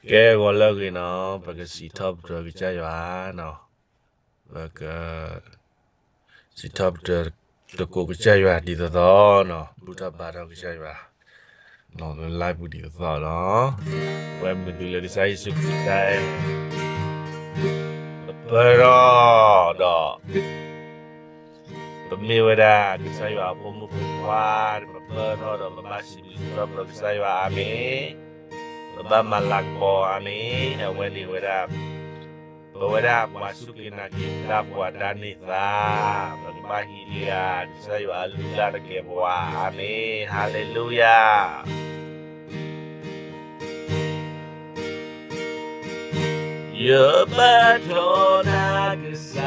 ကဲဂီၤလၢအဂ့ၤနီၤ, ပကစံးထီၣ်ပတြၢၤကစၢ်ယွၤနီၤ, ပက စံးထီၣ်ပတြၢၤသကိးကစၢ်ယွၤဒ်သိးသိးနီၤ, ဘူၣ်ထီၣ်ဘါထီၣ်ကစၢ်ယွၤ လၢလါပူၤဒ်သိးသိးနီၤ, ပဝဲမုၢ်တုၤလၢကစၢ်ယ့ၣ်ၡူးခရံာ်တၢ်အဲၣ် ပပၢၢ်ထီၣ်ဒီး ပမ့ၢ်ဝဲဒၣ်ကစၢ်ယွၤအဖိမုၣ်ဖိခွါ, ပပၢၢ်ထီၣ်ဒီးပဘၣ်စံးဘျုးစံးဖှိၣ်ကစၢ်ယွၤ, အၤမ့ၣ်, ပဘၣ်မၤလၤကပီၤ, အၤမ့ၣ်, အဝဲန့ၣ်ဝဲဒၣ် ပဝဲဒၣ်ပှၤစူၢ်က့ၤနာ်က့ၤတၢ် ပှၤတၢ်န့ၢ်သါ, ပကဘၣ်ဟံးန့ၢ်ဧါ ကစၢ်ယွၤအလုၢ်အလၢ်တကဲပှၤ, အၤမ့ၣ်, ဟါလ့လူယၤ. ယဘၣ်ထီၣ်နၤကစၢ်,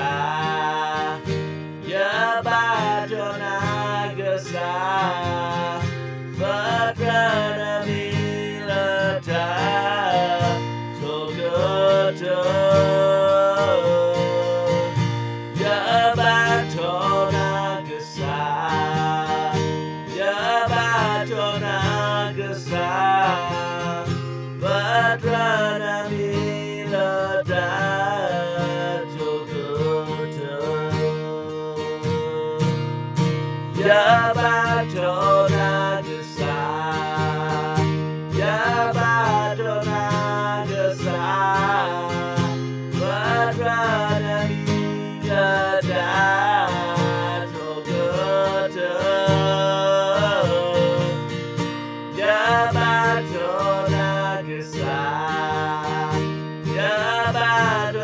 ယဘၣ်ထီၣ်နၤကစၢ်, ဘၣ်တၢ်နမံၤလၢတၢ် ထိၣ်ကတၢၢ်, ယဘၣ်ထီၣ်နၤကစၢ်, ယဘၣ်ထီၣ်နၤကစၢ်, ဘၣ်တၢ်နမံၤလၢတၢ် ထိၣ်ကတၢၢ်, ယဘၣ်ထီၣ်နၤကစၢ်, ယဘၣ်ထီၣ်နၤကစၢ်, ဘၣ်တၢ်နမံၤလၢတၢ် ထိၣ်ကတၢၢ်, ယဘၣ်ထီၣ်နၤကစၢ်, ယ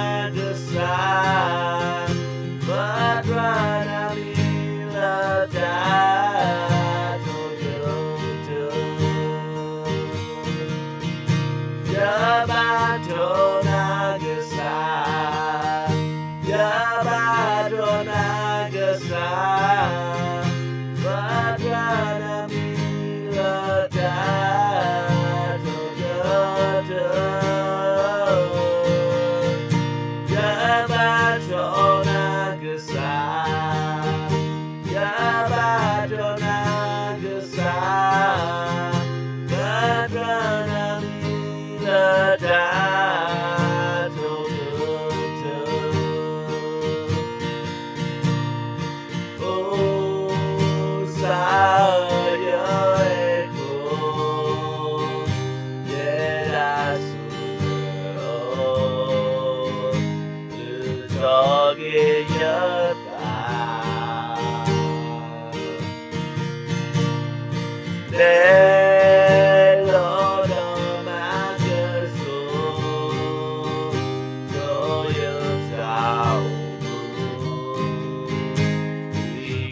ဘၣ်ထီၣ်နၤကစၢ်, ဘၣ်တၢ်နမံၤလၢတၢ် ထိၣ်ကတၢၢ်, ယဘၣ်ထီၣ်နၤကစၢ်, ယဘၣ်ထီၣ်နၤကစၢ်, ဘၣ်တၢ်နမံၤလၢတၢ် ထိၣ်ကတၢၢ်, ယဘၣ်ထီၣ်နၤကစၢ်, ယဘၣ်ထီၣ်နၤကစၢ်, ဘၣ်တၢ်နမံၤလၢတၢ် ထိၣ်ကတၢၢ်. အိၣ်စၢ်ယွၤအဲၣ်ကိ, ယဲဒၣ်ဆိၣ်ဂ့ၤအီၤ, လုၢ်ထီၣ်က့ၤယသး လဲၤလီၤဒီးမၤကဆူၣ်, ဒီးယတၢ်အိၣ်မူ ဒ်ကကြၢးဒီး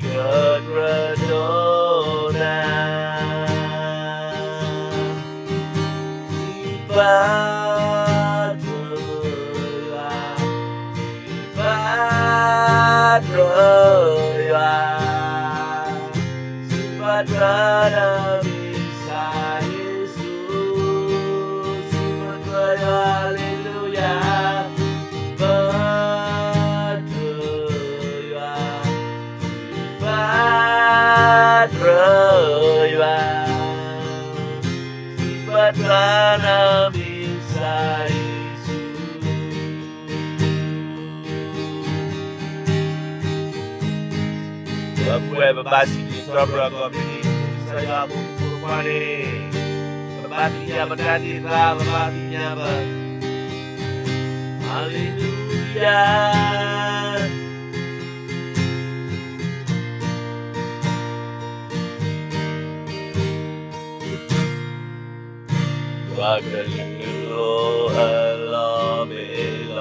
နၤ, စံးဘၣ်တြၢၤယွၤ, စံးဘၣ်တြၢၤယွၤ, စံးဘၣ်တြၢၤနမံၤကစၢ်ယ့ၣ်ၡူး, စံးဘၣ်တြၢၤယွၤ, ဟါလ့လူယၤ, စံးဘၣ်တြၢၤယွၤ, စံးဘၣ်တြၢၤယွၤ, စံးဘၣ်တြၢၤနမံၤကစၢ်ယ့ၣ်ၡူး. ဒီပုၢ်ဝဲၢ် ပဘၣ်စံးဘျုးစံးထီၣ်ပတြၢၤကီးမံၤ, ကစၢ်ယွၤအဖိမုၣ်ဖိခွါန့ၣ်, ပဘၣ်သ့ၣ်ညါပတၢ်န့ၢ်သါ, ပဘၣ်သ့ၣ်ညါပ, ဟါလ့လူယၤ. ပှၤကလုာ်အိၣ်အလီၢ်မ့ၢ်လီၤ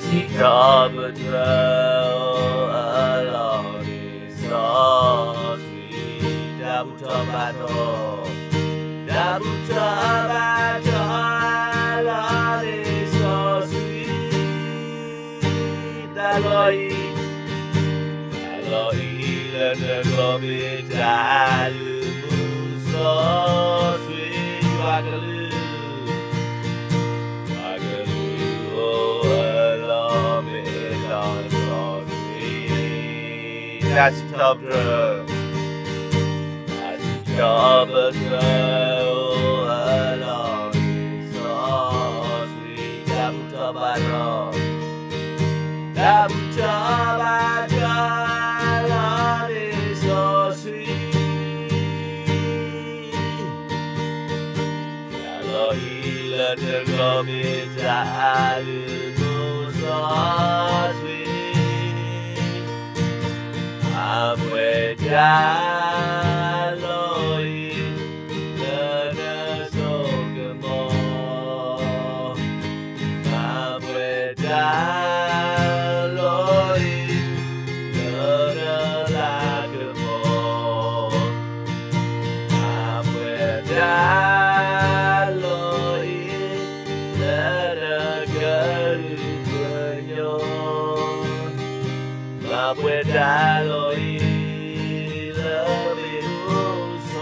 စီဆှံ, တၢ်စံးထီၣ်ပတြၢၤအလီၢ်မ့ၢ်စီဆှံ, တၢ်ဘူၣ်ထီၣ်ဘါထီၣ်, တၢ်ဘူၣ်ထီၣ်ဘါထီၣ်အလီၢ်မ့ၢ်စီဆှံ, တၢ်လီၢ်အံၤ, တၢ်လီၢ်အံၤလၢနဂီၢ်မ့ၢ်တၢ်လုၢ်မူစီဆှံ, ယွၤကလုၢ်, ပှၤကလုာ်အိၣ်အလီၢ်မ့ၢ်လီၤစီဆှံ, တၢ်စံးထီၣ်ပတြၢၤ ဒီးပကအိၣ်အလီၢ်န့ၣ်စီဆှံ, တၢ်ဘူၣ်ထီၣ်ဘါထီၣ်, တၢ်ဘူၣ်ထီၣ်ဘါထီၣ်လီၤန့ၣ်စီဆှံ တၢ်လီၢ်အံၤလၢတဂီၤမ့ၢ်တၢ်အလုၢ်အလၢ်စီဆှံ, အပှဲၤတၢ်လီၢ်အံၤလၢနစိကမီၤ အပှဲၤတၢ်လီၢ်အံၤလၢနလၤကပီၤ, အပှဲၤတၢ်လီၢ်အံၤလၢနကဟုကညီၤ မၤပှဲၤတၢ်လီၢ်အံၤလၢမ့ၣ်အူစီ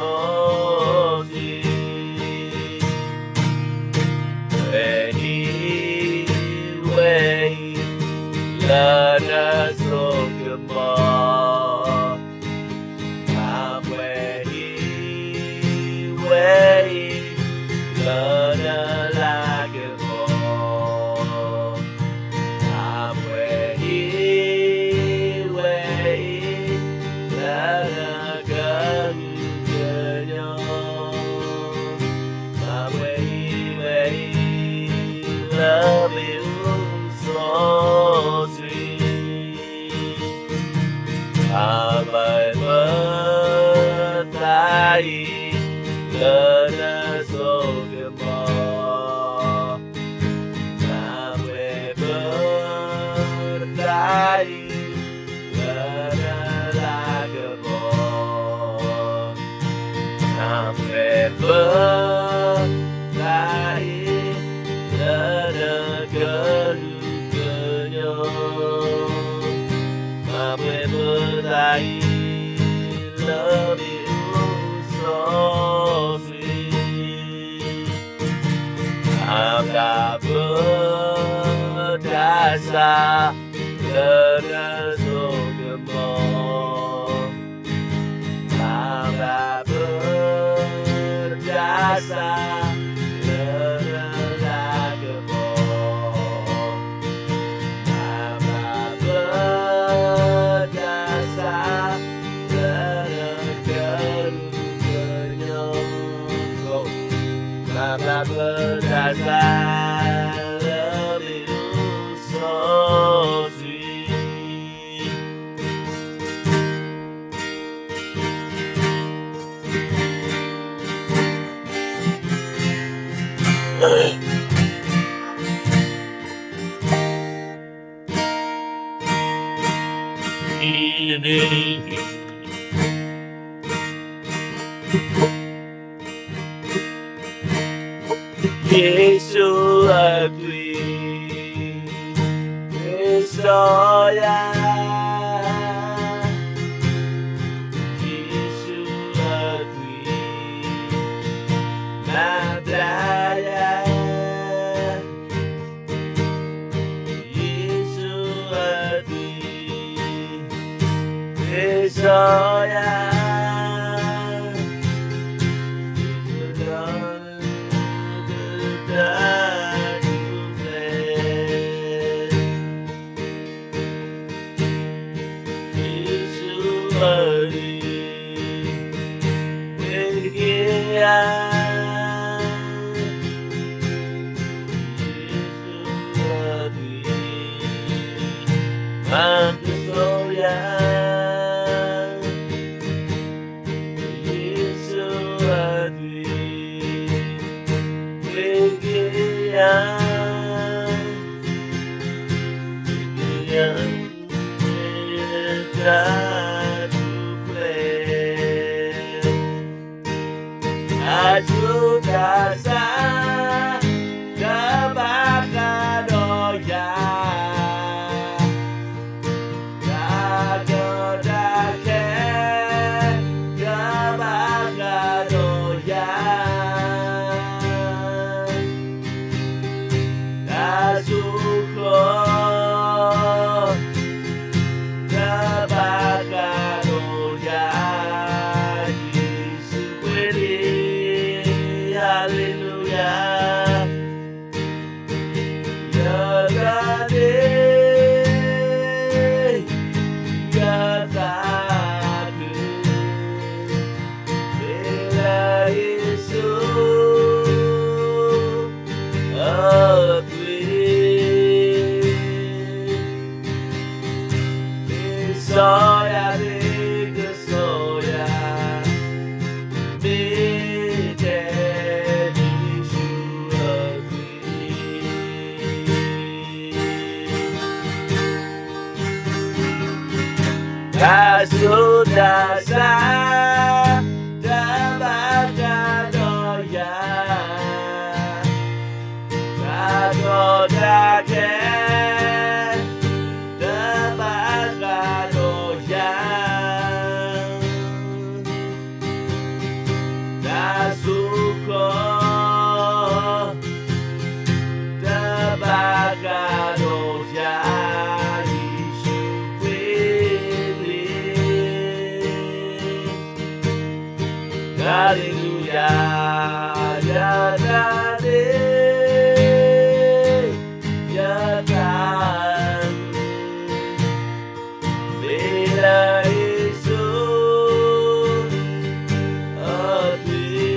ဆှံ, ပှဲၤအံၤ, ပှဲၤအံၤ, လၢနစိကမီၤ မၤပှဲၤအံၤ, ပှဲၤအံၤ, လၢနလၤကပီၤ, မၤပှဲၤအံၤ, ပှဲၤအံၤ, လၢနကဟုကညီၤ မၤပှဲၤအံၤ, ပှဲၤအံၤ, လၢမ့ၣ်အူစီဆှံ, မၤပှဲၤပသးအံၤလၢနစိကမီၤ မၤပှဲၤပသးအံၤလၢနလၤကပီၤ, မၤပှဲၤပသးအံၤလၢနကဟုကညီၤ, မၤပှဲၤပသးအံၤလၢမ့ၣ်အူစီဆှံ မၤဘျါပတၢ်ဆါလၢနစိကမီၤ, မၤဘျါပတၢ်ဆါလၢနလၤကပီၤ မၤဘျါပတၢ်ဆါလၢနကဟုကညီၤ, မၤဘျါပတၢ်ဆါလၢမ့ၣ်အူစီဆှံ ယ့ၣ်ၡူးအသွံၣ် မ့ၢ်စီယၤ, ယ့ၣ်ၡူးအသွံၣ် မၤဘျါယၤ, ယ့ၣ်ၡူးအသွံၣ် မ့ၢ်စီယၤ, ယ့ၣ်ၡူးအသွံၣ် မ့ၢ်က့ၤယၤ, ယ့ၣ်ၡူးအသွံၣ် မၤကဆိယၤ, ယ့ၣ်ၡူးအသွံၣ် မ့ၢ်က့ၤယၤ, ယ့ၣ်ၡူးအသွံၣ် မ့ၢ်တၢ်ထူၣ်ဖျဲး တၢ်ဆူးတၢ်ဆါ တဘၣ်ဃးဒီးယၤ, တၢ်ကီတၢ်ခဲ တဘၣ်ဃးဒီးယၤ တၢ်စိၢ်ကီ တဘၣ်ဃးဒီးယၤ, ယ့ၣ်ၡူး တၢ်ဆူးတၢ်ဆါ တဘၣ်ဃးဒီးယၤ, တၢ်ကီတၢ်ခဲ တဘၣ်ဃးဒီးယၤ, တၢ်ဆူၣ်ခီ တဘၣ်ဃးဒီးယၤ, ယ့ၣ်ၡူးခရံာ်န့ၣ် Hallelujah, ယတၢ်န့ၣ် ယတၢ် မ့ၢ်လၢယ့ၣ်ၡူးအသွံၣ်,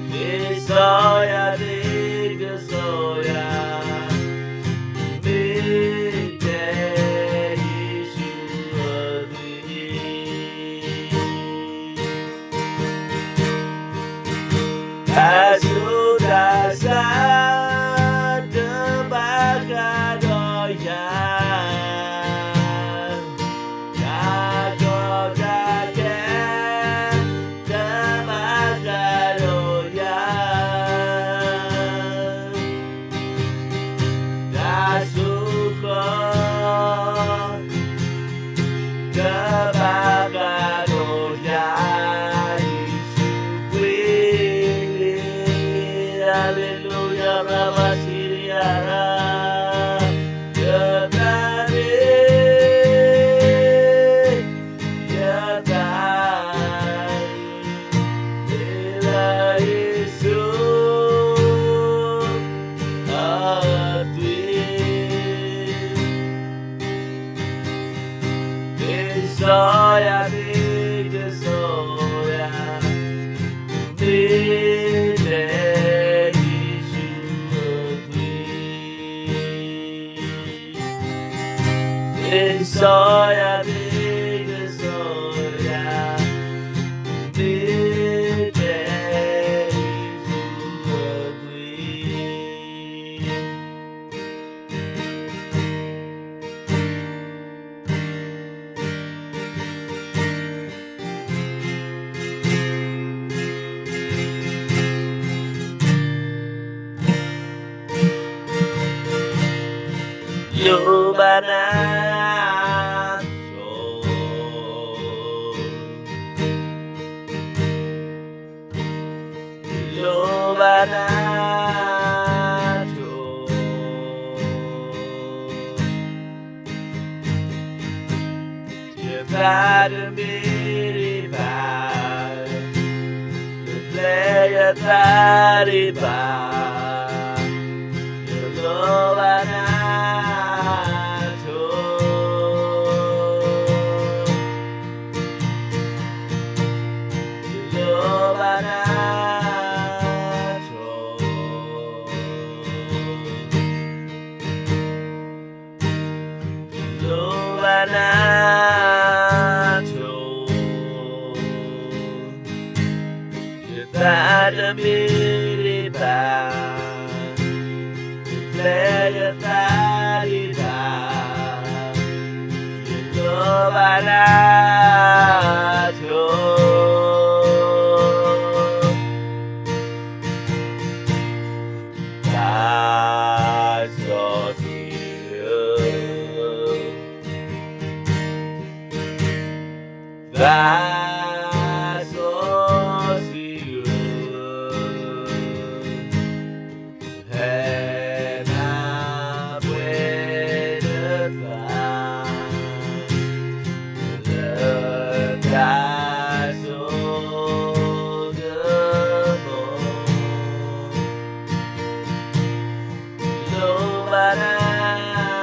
မ့ၢ်စီၤယၤသ့ကစီၤယၤ, မ့ၢ်တဲယ့ၣ်ၡူးအသွံၣ် တၢ်ဆူးတၢ်ဆါ တဘၣ်ဃးဒီးယၤ, တၢ်ကီတၢ်ခဲ တဘၣ်ဃးဒီးယၤ, တၢ်ဆူၣ်ခီ တဘၣ်ဃးဒီးယၤ, ယ့ၣ်ၡူးခရံာ်န့ၣ်, Hallelujah, Rabba Siri Ara, ယတၢ်န့ၣ် ယတၢ် မ့ၢ်လၢယ့ၣ်ၡူးအသွံၣ်, မ့ၢ်စီၤယၤသ့ကစီၤယၤ, မ့ၢ်တဲယ့ၣ်ၡူးအသွံၣ် မ့ၢ်စီၤယၤသ့ကစီၤယၤ, မ့ၢ်တဲယ့ၣ်ၡူးအသွံၣ်, လိၣ်ဘၣ်နၤ လိၣ်ဘၣ်နၤ, ယသးတမံဒံးဘၣ်, ယပျဲယသးဒံးဘၣ်, ယလိၣ်ဘၣ်နၤ, ယလိၣ်ဘၣ်နၤ, လိၣ်ဘၣ်နၤ, ယသးတမံဒံးဘၣ်, ယပျဲယသးဒံးဘၣ်, ယလိၣ်ဘၣ်နၤ, သးစီဆှံဧၢ, သးစီဆှံဧၢ, ဟဲနၤပှဲၤနသး လၢတၢ်စိတၢ်ကမီၤ, လိၣ်ဘၣ်နၤ,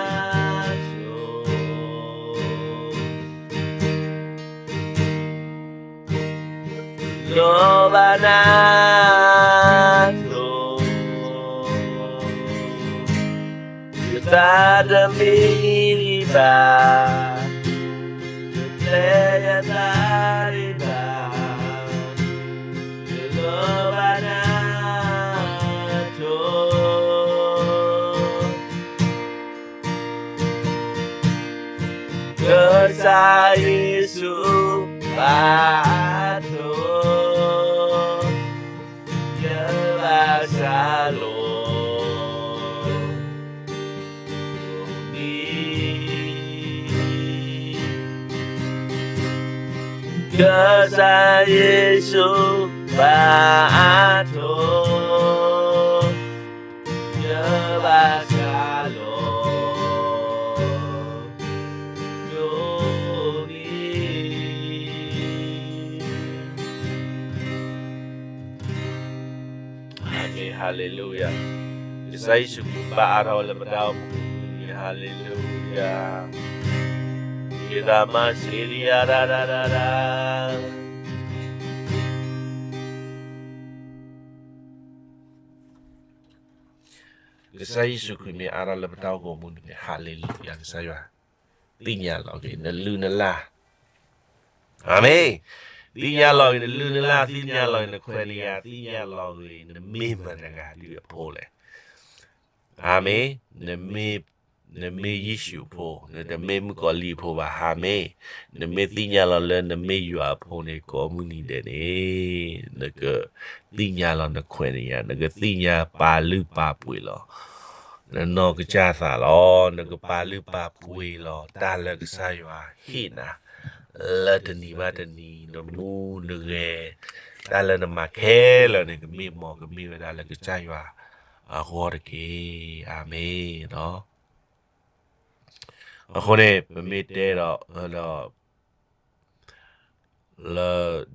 လိၣ်ဘၣ်နၤ, ယသးတမံဒံးဘၣ်, ယပျဲယသးဒံးဘၣ်, ယလိၣ်ဘၣ်နၤ, ကစၢ်ယ့ၣ်ၡူးဘၣ်အါထိၣ် ယဘၣ်စၢ်လိၤ ကစၢ်ယ့ၣ်ၡူးဘၣ်အါထိၣ် ယဘၣ်စၢ်လိၤ ဒိၣ်မံၤ Amen. Hallelujah. ကစၢ်ယ့ၣ်ၡူးခရံာ်ဘၣ်အါထီၣ်လၢပတၢ်အိၣ်မူပူၤန့ၣ်, Hallelujah. ယတၢ်မၤစ့ဒံယၤဒၣ်ဒၣ်ဒၣ်ဒၣ် ကစၢ်ယ့ၣ်ၡူးခရံာ်မ့ၢ်အါထီၣ်လၢပတၢ်အိၣ်မူပူၤန့ၣ်, Hallelujah, ကစၢ်ယွၤ သ့ၣ်ညါလီၤက့ၤနလုၢ်နလၢ်, အၤမ့ၣ်, သ့ၣ်ညါလီၤက့ၤနလုၢ်နလၢ်, သ့ၣ်ညါလီၤက့ၤနခွဲးနယာ်, သ့ၣ်ညါလီၤက့ၤနမ့ၢ်မတၤတဂၤဒ်အဖိလဲၣ်, အၤမ့ၣ်, နမ့ၢ်ယ့ၣ်ၡူးအဖိ, နတမ့ၢ်မုၣ်ကီၤလံၢ်အဖိဘၣ်, အၤမ့ၣ်, နမ့ၢ်သ့ၣ်ညါလီၤလၢနမ့ၢ်ယွၤအဖိန့ၣ် ကိးမုၢ်နံၤဒဲးန့ၣ် နကသ့ၣ်ညါလီၤနခွဲးနယာ်, နကသ့ၣ်ညါပာ်လုၢ်ပာ်ပှ့ၤလီၤ နနီၢ်ကစၢ်သးလီၤ. နကပာ်လုၢ်ပာ်ပှ့ၤလီၤ တၢ်လၢကစၢ်ယွၤဟ့ၣ်နၤ လၢတနံၤဘၣ်တနံၤ နမူနဂဲၤ, တၢ်လၢနမၤခဲလၢာ်န့ၣ် ကမ့ၢ်မ်ကမ့ၢ်ဝဲဒၣ်လၢကစၢ်ယွၤအဂီၢ်တက့ၢ်. အၤမ့ၣ်. အဃိန့ၣ် ပမ့ၢ်တဲဒီး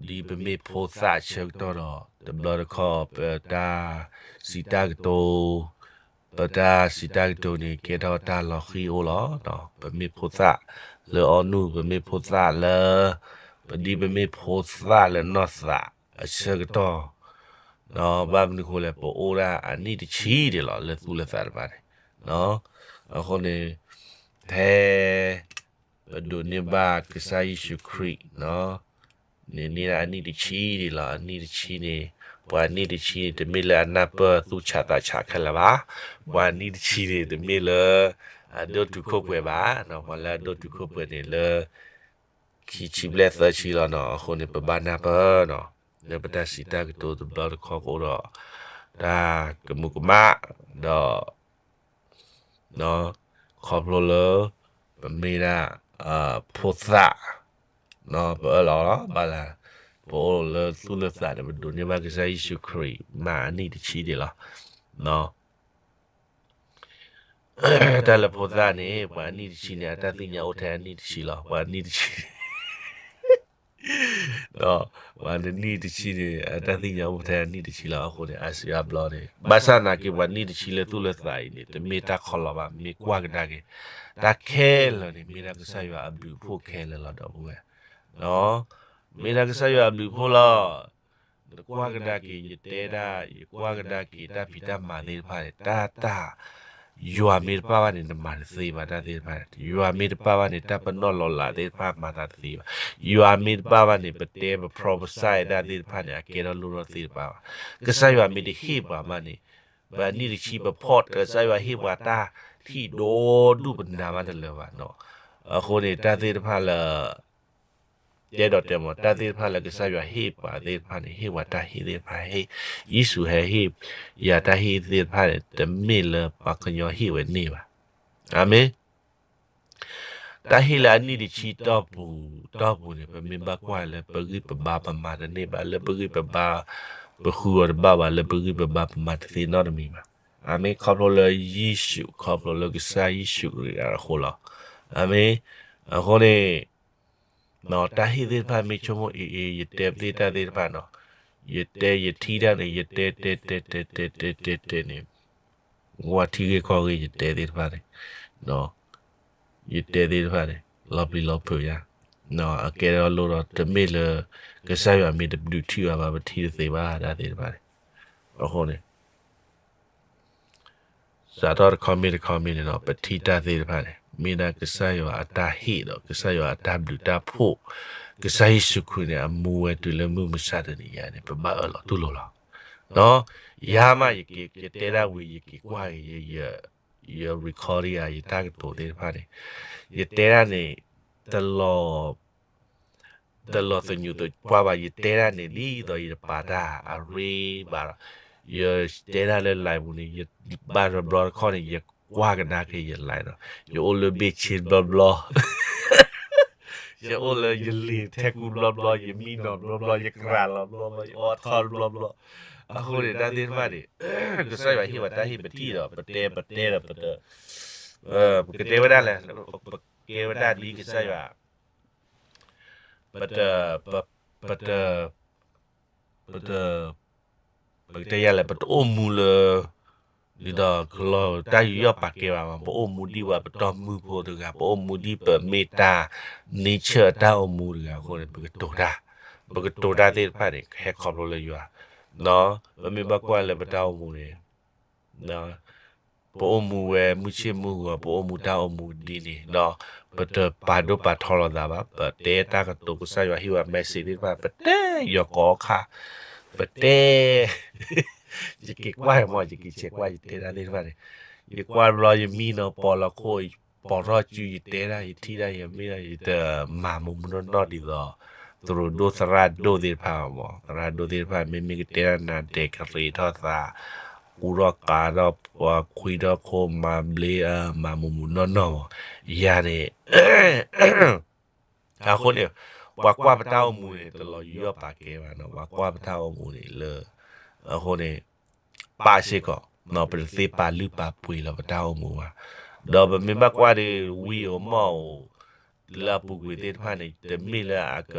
ဒီး လၢဒ်ပမ့ၢ်ဖိသၣ်အဆၢကတီၢ်ဒီး တဘျီတခီၣ် ပတၢ်စံးတၢ်ကတိၤ, ပတၢ်စံးတၢ်ကတိၤန့ၣ် ကဲထီၣ်တၢ်လီၤဃံၤအိၣ်လီၤ. ပမ့ၢ်ဖိသၣ်လၢအီနုၢ်, ပမ့ၢ်ဖိသၣ်လၢ, ပဒ်ပမ့ၢ်ဖိသၣ်လၢနီၢ်သးအဆၢကတီၢ်, ဘၣ်မနုၤဃိလဲၣ်, ပအိၣ်ဒၣ်အနံၣ်တဆံဒံးလီၤ လၢသူၣ်လၢသးတဖၣ်န့ၣ်. အဃိန့ၣ် ဖဲ ပဒိးန့ၢ်ဘၣ်ကစၢ်ယ့ၣ်ၡူးခရံာ် န့ၣ်န့ၢ်ဒၣ်အနံၣ်တဆံဒံးလီၤ. အနံၣ်တဆံန့ၣ်, ပှၤနံၣ်တဆံန့ၣ် တမ့ၢ်လၢအနၢ်ပၢၢ်သူၣ်ဆးသးဆးခဲလၢာ်ဘၣ်. ပှၤနံၣ်တဆံန့ၣ် တမ့ၢ်လၢအဒိၣ်တုာ်ခိၣ်ပှဲၤဘၣ်. ပှၤလၢအဒိၣ်တုာ်ခိၣ်ပှဲၤန့ၣ် လၢခံဆံဘျဲၣ်သၢဆံလီၤနီၤ. အဃိန့ၣ် ပဘၣ်နၢ်ပၢၢ်နီၤ, လၢပတၢ်စံးတၢ်ကတိၤတဘျီတခီၣ်ကအိၣ်ဒီး တၢ်ကမူးကမၣ်, ဒီး ခီဖျိလၢ ပမ့ၢ်ဒၣ် ဖိသၣ်, ပအၢၣ်လီၤလီၤ ဘၣ်လၢ ပအိၣ်လၢသူၣ်လၢသးန့ၣ် ပဒိးန့ၢ်ဘၣ်ကစၢ်ယ့ၣ်ၡူးခရံာ် မၤအနံၣ်တဆံဒံးလီၤ. တၢ်လၢဖိသၣ်န့ၣ် ပှၤအနံၣ်တဆံန့ၣ် အတၢ်သ့ၣ်ညါအိၣ်ထဲအနံၣ်တဆံလီၤ. ပှၤနံၣ်တဆံန့ၣ် ဒီးပှၤတနံၣ်တဆံန့ၣ် အတၢ်သ့ၣ်ညါအိၣ်ထဲအနံၣ်တဆံလီၤ. အဃိန့ၣ် အါစုအါဘျီန့ၣ် ဘၣ်ဆၣ်သနာ်က့ ပှၤနံၣ်တဆံလၢသူၣ်လၢသးအံၤန့ၣ် တမ့ၢ်တၢ်ခီလီၤဘၣ်. မ့ၢ်ကွၢ်ကဒါက့ၤ တၢ်ခဲလၢာ်န့ၣ် မ့ၢ်ဒၣ်ကစၢ်ယွၤအဘျုးအဖှိၣ်ခဲလၢာ်လီၤ ဒီပုၢ်ဝဲၢ်. မ့ၢ်ဒၣ်ကစၢ်ယွၤအဘျုးအဖှိၣ်လီၤ. နကွၢ်ကဒါက့ၤ ယတဲဒၣ် ယကွၢ်ကဒါက့ၤ တၢ်ဖံးတၢ်မၤသ့ၣ်တဖၣ်န့ၣ် တၢ် တၢ် ယွၤမ့ၢ်တပၣ်ဘၣ်န့ၣ် နမၤတသ့ဘၣ် တၢ်သ့ၣ်တဖၣ်န့ၣ်. ယွၤမ့ၢ်တပၣ်ဘၣ်န့ၣ် တၢ်ပနီၣ်လီၤလးသ့ၣ်တဖၣ်မၤသးတသ့ဘၣ်. ယွၤမ့ၢ်တပၣ်ဘၣ်န့ၣ် ပတဲပ prophesy တၢ်သ့ၣ်တဖၣ်န့ၣ် အကဲထီၣ်လိၣ်ထီၣ်သ့ၣ်တဖၣ်ဘၣ်. ကစၢ်ယွၤမ့ၢ်တဟ့ၣ်ပှၤဘၣ်န့ၣ် ပှၤနံၣ်တဆံပဖီၣ် ကစၢ်ယွၤဟ့ၣ်ပှၤတၢ်ထံၣ်ဒိၣ်ဒိၣ်ပနၢ်မးတလၢာ်ဘၣ်နီၤ. အဃိန့ၣ် တၢ်သ့ၣ်တဖၣ်လၢ တဲဒီးတဲမး တၢ်သ့ၣ်တဖၣ်လၢကစၢ်ယွၤဟ့ၣ်ပှၤသ့ၣ်တဖၣ်န့ၣ် ဟ့ၣ်ပှၤတၢ်ဟ့ၣ်သ့ၣ်တဖၣ် ဟ့ၣ် ယ့ၣ်ၡူးဟဲဟ့ၣ်ယၤတၢ်ဟ့ၣ်သ့ၣ်တဖၣ်န့ၣ် တမ့ၢ်လၢပှၤကညီဟ့ၣ်ဝဲန့ၣ်ဘၣ်. အၤမ့ၣ်. တၢ်ဟ့ၣ်လၢအနံၣ်တဆံတီၢ်ပူၤ တီၢ်ပူၤန့ၣ် ပမ့ၢ်ဘၣ်ကွၢ်လၢပဂံၢ်ပဘါပမၤတန့ၢ်ဘၣ်, လၢပဂံၢ်ပဘါ ပဃုအီၤတဘၣ်ဘၣ်, လၢပဂံၢ်ပဘါပမၤတသ့နီတမံၤဘၣ်. အၤမ့ၣ်. ခီဖျိလၢယ့ၣ်ၡူး, ခီဖျိလၢကစၢ်ယ့ၣ်ၡူးခရံာ်အဃိလီၤ. အၤမ့ၣ်. အဃိန့ၣ် တၢ်ဟ့ၣ်သ့ၣ်တဖၣ်မ့ၢ်ဆိကမိၣ်အ့ၣ်အ့ၣ် ယတဲပသ့ၣ်တၢ်သ့ၣ်တဖၣ်နီၤ, ယတဲယထံၣ်တၢ်န့ၣ် ယတဲတဲတဲတဲတဲတဲတဲတဲန့ၣ် ဝဲထံဂ့ၢ်ကီၢ်ဂ့ၢ် ယတဲသ့ၣ်တဖၣ်န့ၣ်, ယတဲသ့ၣ်တဖၣ်န့ၣ် လီၤပျံၤလီၤဖုးယါ, အကဲထီၣ်လိၣ်ဒီး တမ့ၢ်လၢ ကစၢ်ယွၤမ့ၢ်တဒုးထံၣ်ဘၣ်ဘၣ် ပထံၣ်တသ့ဘၣ် တၢ်သ့ၣ်တဖၣ်န့ၣ်. အဃိန့ၣ် စးထီၣ်တခီမ့ၢ်တခီမ့ၢ်န့ၣ်ဒီး ပထံၣ်တၢ်သ့ၣ်တဖၣ်န့ၣ် မ့ၢ်ဒၣ်ကစၢ်ယွၤအတၢ်ဟ့ၣ်ဒီး ကစၢ်ယွၤအတၢ်ဘျုးတၢ်ဖှိၣ်, ကစၢ်ယ့ၣ်ၡူးခရံာ်န့ၣ် အမူဝဲတုၤလၢမုၢ်မဆါတနံၤညါန့ၣ် ပဘၣ်အၢၣ်လီၤတူၢ်လိာ်လီၤ. ယၤမး ယက့ၤ ယတဲဒၣ်ဝံၤ ယက့ၤကွၢ်က့ၤ ယ record ယတၢ်ကတိၤသ့ၣ်တဖၣ်န့ၣ် ယတဲဒၣ်န့ၣ် တလီၤ တလီၤသညူးသပှၢ်ဘၣ် ယတဲတၢ်န့ၣ် ဒ်သိးယတပာ်တၢ်အရ့ဘၣ်ဒီး ယတဲတၢ်လၢ live ပူၤန့ၣ် ယဘၣ်တဘျီတခီၣ်န့ၣ် ယကွၢ်ကဒါက့ၤယ live ဒီး ယအိၣ်လၢဘ့ၣ်ဆ့ဘျီဘျီ ယအိၣ်လၢယလံာ်ထဲကူဘျီဘျီ ယမံနီၤဘျီဘျီ ယကြၤလီၤဘျီဘျီ ယအိၣ်ထီၣ်ဘျီဘျီ အဃိန့ၣ် တၢ်သ့ၣ်တဖၣ်န့ၣ် ကစၢ်ယွၤဟ့ၣ်ဝဲတၢ်ဟ့ၣ်ပထံၣ်ဒီး ပတဲပတဲဒီးပတ ပကတဲဝဲဒၣ်လဲၣ် ပကဲဝဲဒၣ်ဒ်ကစၢ်ယွၤ ပတ ပ ပတ ပတ ပကတဲယၤလဲၣ် ပတအိၣ်မူလၢ ဒ်သိးကလီၤတၢ်ယူးယီၣ်ပာ်ကဲဘၣ်မး ပအိၣ်မူဒ်ပှၤပတီၢ်မုၢ်ဖိတဂၤ ပအိၣ်မူဒ်ပမ့ၢ်တၢ် nature အတၢ်အိၣ်မူတဂၤအဃိန့ၣ် ပကတိၤတၢ် ပကတိၤတၢ်သ့ၣ်တဖၣ်န့ၣ် ဟဲခီဖျိလၢယွၤ ပမ့ၢ်ဘၣ်ကွၢ်လၢပတၢ်အိၣ်မူန့ၣ် ပအိၣ်မူဝဲမုၢ်ဆ့ၣ်မုၢ်ဂီၤ ပအိၣ်မူတၢ်အိၣ်မူဒ်န့ၣ်ဒီး ပတပာ်ဒိၣ်ပာ်ထီလိာ်သးဘၣ် ပတဲတၢ်ကတိၤကစၢ်ယွၤဟ့ၣ်ဝဲ message သ့ၣ်တဖၣ် ပတဲယီၤကိးခါ ပတဲ ယက့ၤကွၢ်မး ယက့ၤဆဲးကွၢ် ယတဲတၢ်သ့ၣ်တဖၣ်န့ၣ် ယကွၢ်ဘျီယမံနီၤ ပိာ်လီၤခိၣ် ပိာ်ထီၣ်စု ယတဲတၢ် ယထံၣ်တၢ် ယမ့ၢ်ဒီး ယတမၤမူးမူးနီၢ်နီၢ်ဒ်သိး သရူးဒိၣ်သရၣ်ဒိၣ်သ့ၣ်တဖၣ်ဘၣ်မး သရၣ်ဒိၣ်သ့ၣ်တဖၣ် မ့မ့ၢ်ကတဲတၢ်နၤဒဲးကရံးထီၣ်သး ကူထီၣ်ကၤထီၣ် ပှၤခွံထီၣ်ခိၣ်မၤဘျ့ မၤမူးမူးနီၢ်နီၢ်မး ယၤန့ၣ် အဃိန့ၣ် ပှၤကွၢ်ပတၢ်အိၣ်မူန့ၣ် တလီၤယူးယီၣ်ပာ်ကဲဘၣ်နီၤ ပှၤကွၢ်ပတၢ်အိၣ်မူန့ၣ်လၢ အဃိန့ၣ် ပာ်စ့ၢ်ကီး ပတသ့ပာ်လုၢ်ပာ်ပှ့ၤလီၤပတၢ်အိၣ်မူဘၣ် ဒီးပမ့ၢ်ဘၣ်ကွၢ်ဒီး ဝံဧိၤမီၣ်ဧိၤ လၢအပူၤကွံာ်သ့ၣ်တဖၣ်န့ၣ် တမ့ၢ်လၢအက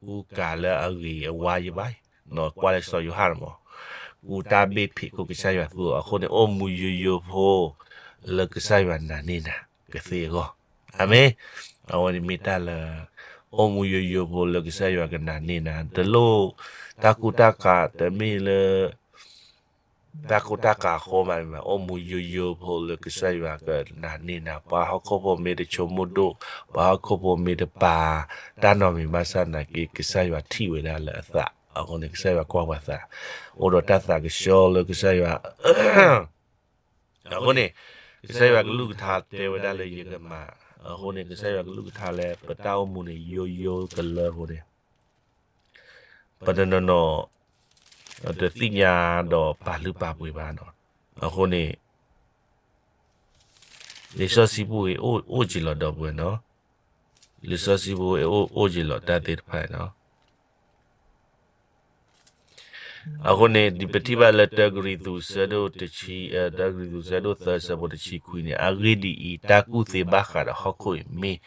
ကူကၤလၢအဂ့ၤအဝါယဘၣ် ကွၢ်လၢစီၤယိၤဟၣ်မး ကူတၢ်ဘ့ၣ်ဖံးခိၣ်ကစၢ်ယွၤသူအီၤ အဃိန့ၣ် အိၣ်မူယိယိဖိ လၢကစၢ်ယွၤနာ်န့ၢ်နၤကသ့အဂီၢ် အၤမ့ၣ် အဝဲန့ၣ်မ့ၢ်တၢ်လၢ အိၣ်မူယိယိဖိလၢကစၢ်ယွၤကနာ်န့ၢ်နၤ တလိၣ် တၢ်ကူတၢ်ကၤတမ့ၢ်လၢ တၢ်ကူတၢ်ကၤအဃိမး အိၣ်မူယိယိဖိလၢကစၢ်ယွၤကနာ်န့ၢ်နၤ ပှၤဟီၣ်ခိၣ်ဖိမ့ၢ်တဆိကမိၣ်ဒိၣ် ပှၤဟီၣ်ခိၣ်ဖိမ့ၢ်တပာ် တၢ်နီတမံၤဘၣ်ဆၣ်သနာ်က့ ကစၢ်ယွၤထံၣ်ဝဲဒၣ်လၢအသး အဃိန့ၣ် ကစၢ်ယွၤကွၢ်ပှၤသး အိၣ်ဒီးတၢ်သးကဆှီလၢကစၢ်ယွၤ အဃိန့ၣ် ကစၢ်ယွၤကလုၢ်ကထါတဲဝဲဒၣ်လၢယကမၤ အဃိန့ၣ် ကစၢ်ယွၤကလုၢ်ကထါလၢပတၢ်အိၣ်မူန့ၣ် ယိယိကလၢအဃိန့ၣ် ပတနီၤနီၤ တသ့ၣ်ညါဒီးပာ်လုၢ်ပာ်ပှ့ၤဘၣ်နီၤ အဃိန့ၣ် လံာ်စီဆှံပူၤဂ့ၤ အိၣ်က့ၤလီၤဒီပုၢ်ဝဲၢ်နီၤ လံာ်စီဆှံပူၤဂ့ၤ အိၣ်က့ၤလီၤတၢ်သ့ၣ်တဖၣ်နီၤ အဃိန့ၣ် ဒ်ပထံၣ်ဘၣ်လၢ တၢကရံၣ်သူး ဆၢဒိၣ်တဆံ တၢကရံၣ်သူး ဆၢဒိၣ်သၢ ဆၢဖိတဆံခွံန့ၣ် အဂ့ၢ်ဒ်အံၤ, တၢ်ကူၣ်သ့ဘၣ်ဃးဒီးဟီၣ်ခိၣ်အံၤ မ့ၢ်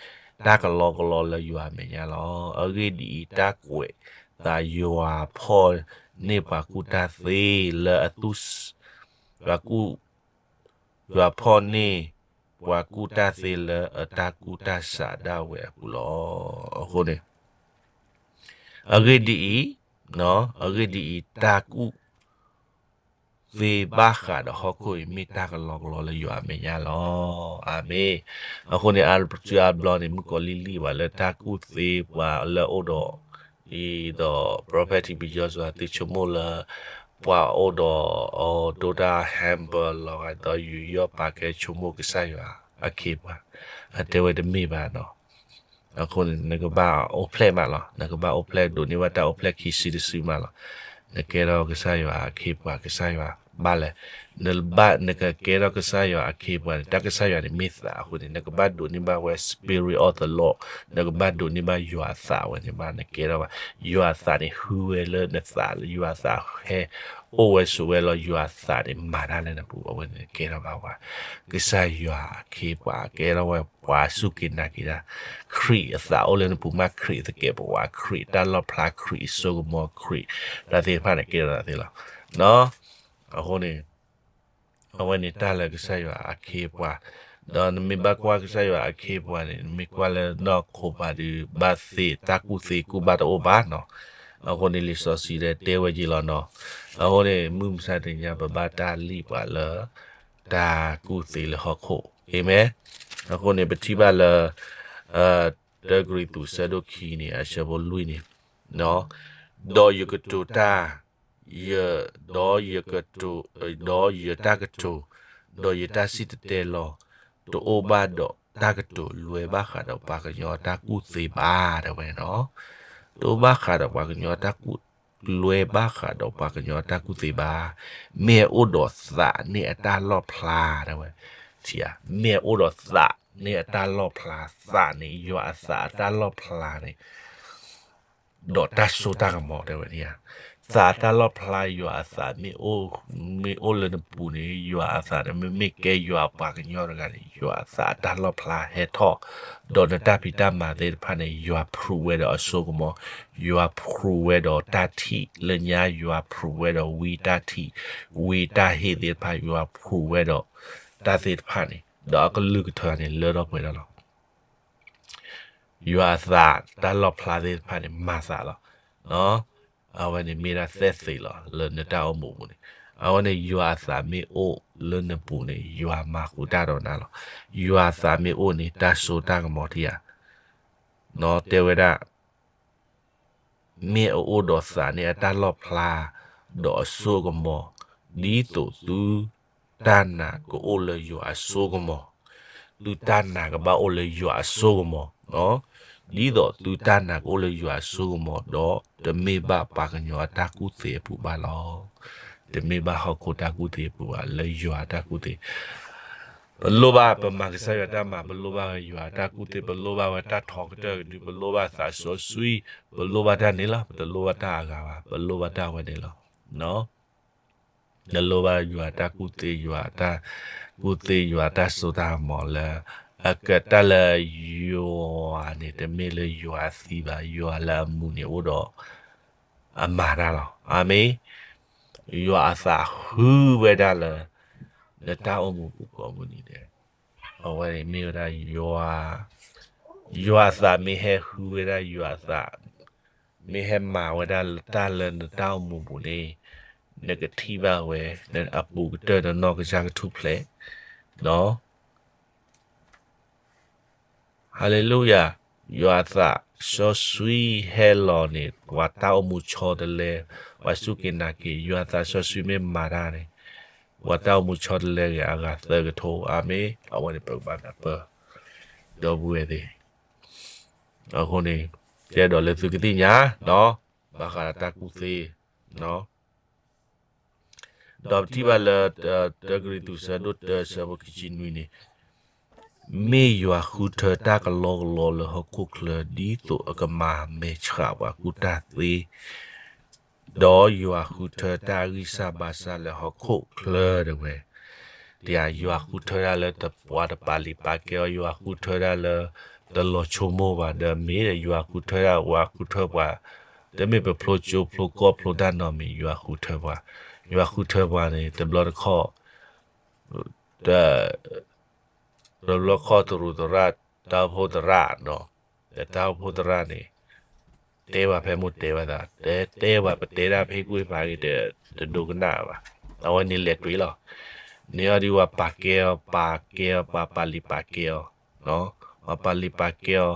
တၢ်ကလီကလီလၢယွၤအမဲာ်ညါလီၤ. အဂ့ၢ်ဒ်အံၤ, တၢ်ကွဲးသးယွၤဖီၣ်န့ၢ်ပှၤကူၣ်တၢ်သ့လၢအသူၣ် ပှၤကူၣ် ယွၤဖီၣ်န့ၢ်ပှၤကူၣ်တၢ်သ့လၢအတၢ်ကူၣ်တၢ်ဆးဒၣ်ဝဲအပူၤလီၤ. အဃိန့ၣ် အဂ့ၢ်ဒ်အံၤ, အဂ့ၢ်ဒ်အံၤ, တၢ်ကူၣ်သ့ဘၣ်ဃးဒီးဟီၣ်ခိၣ်အံၤ မ့ၢ်တၢ်ကလီကလီလၢယွၤအမဲာ်ညါလီၤ. အၤမ့ၣ်. အဃိန့ၣ် အါစုအါဘျီန့ၣ် မုၣ်ကီၤလံၢ်လံၢ်ဘၣ်လၢတၢ်ကူၣ်သ့ပှၤလၢအအိၣ်ဒီး အံၤဒီး prophet ထံးပယီၤစွာ သုဆိကမိၣ်လၢ ပှၤအိၣ်ဒီး ဒိတၢ် hamper လီၤဂာ်ဒီးယူးယီၣ်ပာ်ကဲဆိကမိၣ်ကစၢ်ယွၤအခ့အပှၤ, အတဲဝဲတမ့ၢ်ဘၣ်နီၤ. အဃိန့ၣ် နကဘၣ်အိၣ်ဖျဲၣ်မးလီၤ. နကဘၣ်အိၣ်ဖျဲၣ်ဒိးန့ၢ်ဘၣ်တၢ်အိၣ်ဖျဲၣ်ခံစုတစုမးလီၤ. နကဲထီၣ်ကစၢ်ယွၤအခ့အပှၤ ကစၢ်ယွၤဘၣ်လဲၣ်. နဘၣ် နကကဲထီၣ်ကစၢ်ယွၤအခ့အပှၤန့ၣ် တၢ်ကစၢ်ယွၤန့ၣ်မ့ၢ်သးအဃိန့ၣ် နကဘၣ်ဒိးန့ၢ်ဘၣ်ဝဲ spirit of the Lord, နကဘၣ်ဒိးန့ၢ်ဘၣ်ယွၤအသးဝဲန့ၣ်ဘၣ် နကဲထီၣ်ဘၣ်. ယွၤအသးန့ၣ်ဟူဝဲလၢနသး ယွၤအသးဟဲအိၣ်ဝဲဆိးဝဲလီၤ ယွၤအသးန့ၣ်မၤတၢ်လၢနပူၤ အဝဲန့ၣ်နကဲထီၣ်ဘၣ်ဝဲ ကစၢ်ယွၤအခ့အပှၤ ကဲထီၣ်ဝဲပှၤစူၢ်က့ၤနာ်က့ၤတၢ်, ခရံာ်အသးအိၣ်လၢနပူၤမး ခရံာ်သကဲးပဝး ခရံာ်တၢ်လီၣ်ဖျါ ခရံာ်အစိကမီၤ ခရံာ် တၢ်သ့ၣ်တဖၣ်န့ၣ်ကဲထီၣ်သးသ့လီၤ. အဃိန့ၣ် အဝဲန့ၣ်တၢ်လၢကစၢ်ယွၤအခ့အပှၤ, ဒီးနမ့ၢ်ဘၣ်ကွၢ်ကစၢ်ယွၤအခ့အပှၤန့ၣ် နမ့ၢ်ကွၢ်လၢနီၢ်ခိပၤဒီး ဘၣ်သ့ၣ်တၢ်ကူၣ်သ့ကူၣ်ဘၣ်တအိၣ်ဘၣ်နီၤ. အဃိန့ၣ်လံာ်စီဆှံတဲဝဲက့ၤလီၤနီၤ. အဃိန့ၣ် မုၢ်မဆါတနံၤညါ ပဘၣ်တၢ်လံၣ်ပှၤလၢ တၢ်ကူၣ်သ့လၢဟီၣ်ခိၣ်, အၤမ့ၣ်. အဃိန့ၣ် ပထံၣ်ဘၣ်လၢ တၢကရံၣ်သူး ဆၢဒိၣ်ခံန့ၣ် အဆၢဖိလွံၢ်န့ၣ်, ဒီးယကတိၤတၢ် ယ ဒီးယကတိၤ ဒီးယတၢ်ကတိၤ ဒီးယတၢ်စံၣ်တဲၤတဲလီၤ တအိၣ်ဘၣ်ဒီး တၢ်ကတိၤလွဲဘၣ်ဃးဒီးပှၤကညီတၢ်ကူၣ်သ့ဘၣ် တဲဝဲနီၤ. တအိၣ်ဘၣ်ဃးဒီးပှၤကညီတၢ်ကူၣ်, လွဲဘၣ်ဃးဒီးပှၤကညီတၢ်ကူၣ်သ့ဘၣ်. မ့ၢ်အအိၣ်ဒီးသးန့ၣ်အတၢ်လီၣ်ဖျါ တဲဝဲ. မ့ၢ်အအိၣ်ဒီးသးန့ၣ်အတၢ်လီၣ်ဖျါ, သးန့ၣ် ယွၤအသးအတၢ်လီၣ်ဖျါန့ၣ် ဒီးတၢ်စိတၢ်ကမီၤ တဲဝဲန့ၣ်ဧါ. သးအတၢ်လီၣ်ဖျါ ယွၤအသးမ့ၢ်အိၣ်, မ့ၢ်အိၣ်လၢနပူၤန့ၣ် ယွၤအသးန့ၣ် မ့မ့ၢ်ကဲယွၤအပှၤကညီတဂၤန့ၣ် ယွၤအသးအတၢ်လီၣ်ဖျါဟဲထီၣ်, ဒီးနတၢ်ဖံးတၢ်မၤသ့ၣ်တဖၣ်န့ၣ် ယွၤဖရူးဝဲဒီးအစိကမီၤ, ယွၤဖရူးဝဲဒီးတၢ်ထံၣ်လၢညါ, ယွၤဖရူးဝဲဒီးဝံတၢ်ထံၣ်, ဝံတၢ်ဟ့ၣ်သ့ၣ်တဖၣ်, ယွၤဖရူးဝဲဒီးတၢ်သ့ၣ်တဖၣ်န့ၣ် ဒီးအကလုၢ်ကထၢန့ၣ် လၢထီၣ်ပှဲၤထီၣ်လီၤ. ယွၤအသးတၢ်လီၣ်ဖျါသ့ၣ်တဖၣ်န့ၣ် မၤသးလီၤ. အဝဲန့ၣ်မ့ၢ်ဒၣ်သဲၣ်သ့းလီၤ လၢနတၢ်အိၣ်မူပူၤန့ၣ်. အဝဲန့ၣ် ယွၤအသးမ့ၢ်အိၣ်လၢနပူၤန့ၣ် ယွၤမၤဃုာ်တၢ်ဒီးနၤလီၤ. ယွၤအသးမ့ၢ်အိၣ်န့ၣ် တၢ်စိတၢ်ကမီၤထံဧါ. တဲဝဲဒၣ် မ့ၢ်အအိၣ်ဒီးသးန့ၣ်အတၢ်လီၣ်ဖျါ, ဒီးအစိကမီၤ, ဒ်သိးသုတၢ်နာ်ကအိၣ်လၢယွၤအစိကမီၤ, သုတၢ်နာ်ကဘၣ်အိၣ်လၢယွၤအစိကမီၤ, ဒ်သိးသုတၢ်နာ်ကအိၣ်လၢယွၤအစိကမီၤဒီး တမ့ၢ်ဘၣ်ပှၤကညီအတၢ်ကူၣ်သ့အပူၤဘၣ်လီၤ. တမ့ၢ်ဘၣ်ဟီၣ်ခိၣ်တၢ်ကူၣ်သ့အပူၤဘၣ်, လၢယွၤအတၢ်ကူၣ်သ့ ပလိၣ်ဘၣ်ပမၤကစၢ်ယွၤတၢ်မၤ, ပလိၣ်ဘၣ်ဝဲယွၤအတၢ်ကူၣ်သ့, ပလိၣ်ဘၣ်ဝဲတၢ်ထီကတၢၢ်ကဒု, ပလိၣ်ဘၣ်သးစီဆှံ, ပလိၣ်ဘၣ်တၢ်န့ၣ်လီၤ. ပတလိၣ်ဘၣ်တၢ်အဂၤဘၣ်, ပလိၣ်ဘၣ်တၢ်ဝဲန့ၣ်လီၤ. ပလိၣ်ဘၣ်ယွၤအတၢ်ကူၣ်သ့, ယွၤအတၢ်ကူၣ်သ့, ယွၤအတၢ်စိတၢ်ကမီၤလၢ အကတၢၢ်လၢယွၤန့ၣ် တမ့ၢ်လၢယွၤအသံဘၣ်, ယွၤလၢအမူန့ၣ်အိၣ်ဒီး အမၤတၢ်လီၤ. အၤမ့ၣ်. ယွၤအသးဟူဝဲဒၣ်လၢ နတၢ်အိၣ်မူပူၤကိးမုၢ်နံၤဒဲး, အဝဲန့ၣ်မ့ၢ်ဝဲဒၣ်ယွၤ, ယွၤအသးမ့ၢ်ဟဲဟူဝဲဒၣ်, ယွၤအသးမ့ၢ်ဟဲမၤဝဲဒၣ်တၢ်လၢနတၢ်အိၣ်မူပူၤန့ၣ်, နကထံၣ်ဘၣ်ဝဲ အပူၤကတၢၢ် နနီၢ်ကစၢ်ကထူၣ်ဖျဲး, ဒီး ဟါလ့လူယၤ, ယွၤအသးစီဆှံဟဲလီၤန့ၣ် ပှၤတၢ်အိၣ်မူဆီတလဲ, ပှၤစူၢ်က့ၤနာ်က့ၤ, ယွၤအသးစီဆှံမ့ၢ်မၤတၢ်န့ၣ်, ပှၤတၢ်အိၣ်မူဆီတလဲဂ့ၤ အဂၤသၢကထိ, အၤမ့ၣ်. အဝဲန့ၣ်ပကဘၣ်နၢ်ပၢၢ် ဒီပုၢ်ဝဲၢ်သ့ၣ်, အဃိန့ၣ် ယအဲၣ်ဒိးလၢသုကသ့ၣ်ညါ ဘၣ်ဃးဒီးတၢ်ကူၣ်သ့ ဒီးပထံၣ်ဘၣ်လၢ တၢကရံၣ်သူး ဆၢဒိၣ်တၢ ဆၢဖိခံဆံနွံန့ၣ်, မ့ၢ်ယွၤဃုထၢတၢ်ကလီကလီလၢဟီၣ်ခိၣ်ချၢ ဒ်သိးအကမၤမဲာ်ဆှးပှၤကူၣ်တၢ်သ့, ဒီးယွၤဃုထၢတၢ်ဂံၢ်စၢ်ဘါစၢ်လၢဟီၣ်ခိၣ်ချၢ တဲဝဲ. တယၤယွၤဃုထၢတၢ်လၢတပှၤတပာ်လံာ်ပာ်ကဲအီၤ, ယွၤဃုထၢတၢ်လၢ တလီၤဆိကမိၣ်ဘၣ်ဒီးမ့ၢ်ဒီး ယွၤဃုထၢတၢ်, ပှၤဃုထၢပှၤ, တမ့ၢ်ပဖျိကၠိဖျိကီၢ်ဖျိတၢ်နီတမံၤ ယွၤဃုထၢပှၤ, ယွၤဃုထၢပှၤန့ၣ် တဘျီတခီၣ် တ တဘျီတခီၣ်သရူးသရၣ်, တၢ်အိၣ်ဖှိၣ်သရၣ်ဒီး တၢ်အိၣ်ဖှိၣ်သရၣ်န့ၣ် တဲပှၤဖဲမိၢ်တဲဘၣ်သး, တဲတဲပှၤ ပတဲဒၣ်ဖဲဟ့ၣ်ကူၣ်ဟ့ၣ်ဖးဂ့ၤ တဒိကနၣ်ဘၣ်. အဝဲန့ၣ်လဲၤတွံၣ်လီၤ. န့ၢ်အီၤဒ်ဝဲပာ်ကဲအီၤ, ပာ်ကဲအီၤ, ပာ်ပာ်လံာ်ပာ်ကဲအီၤ, ပာ်လံာ်ပာ်ကဲအီၤ,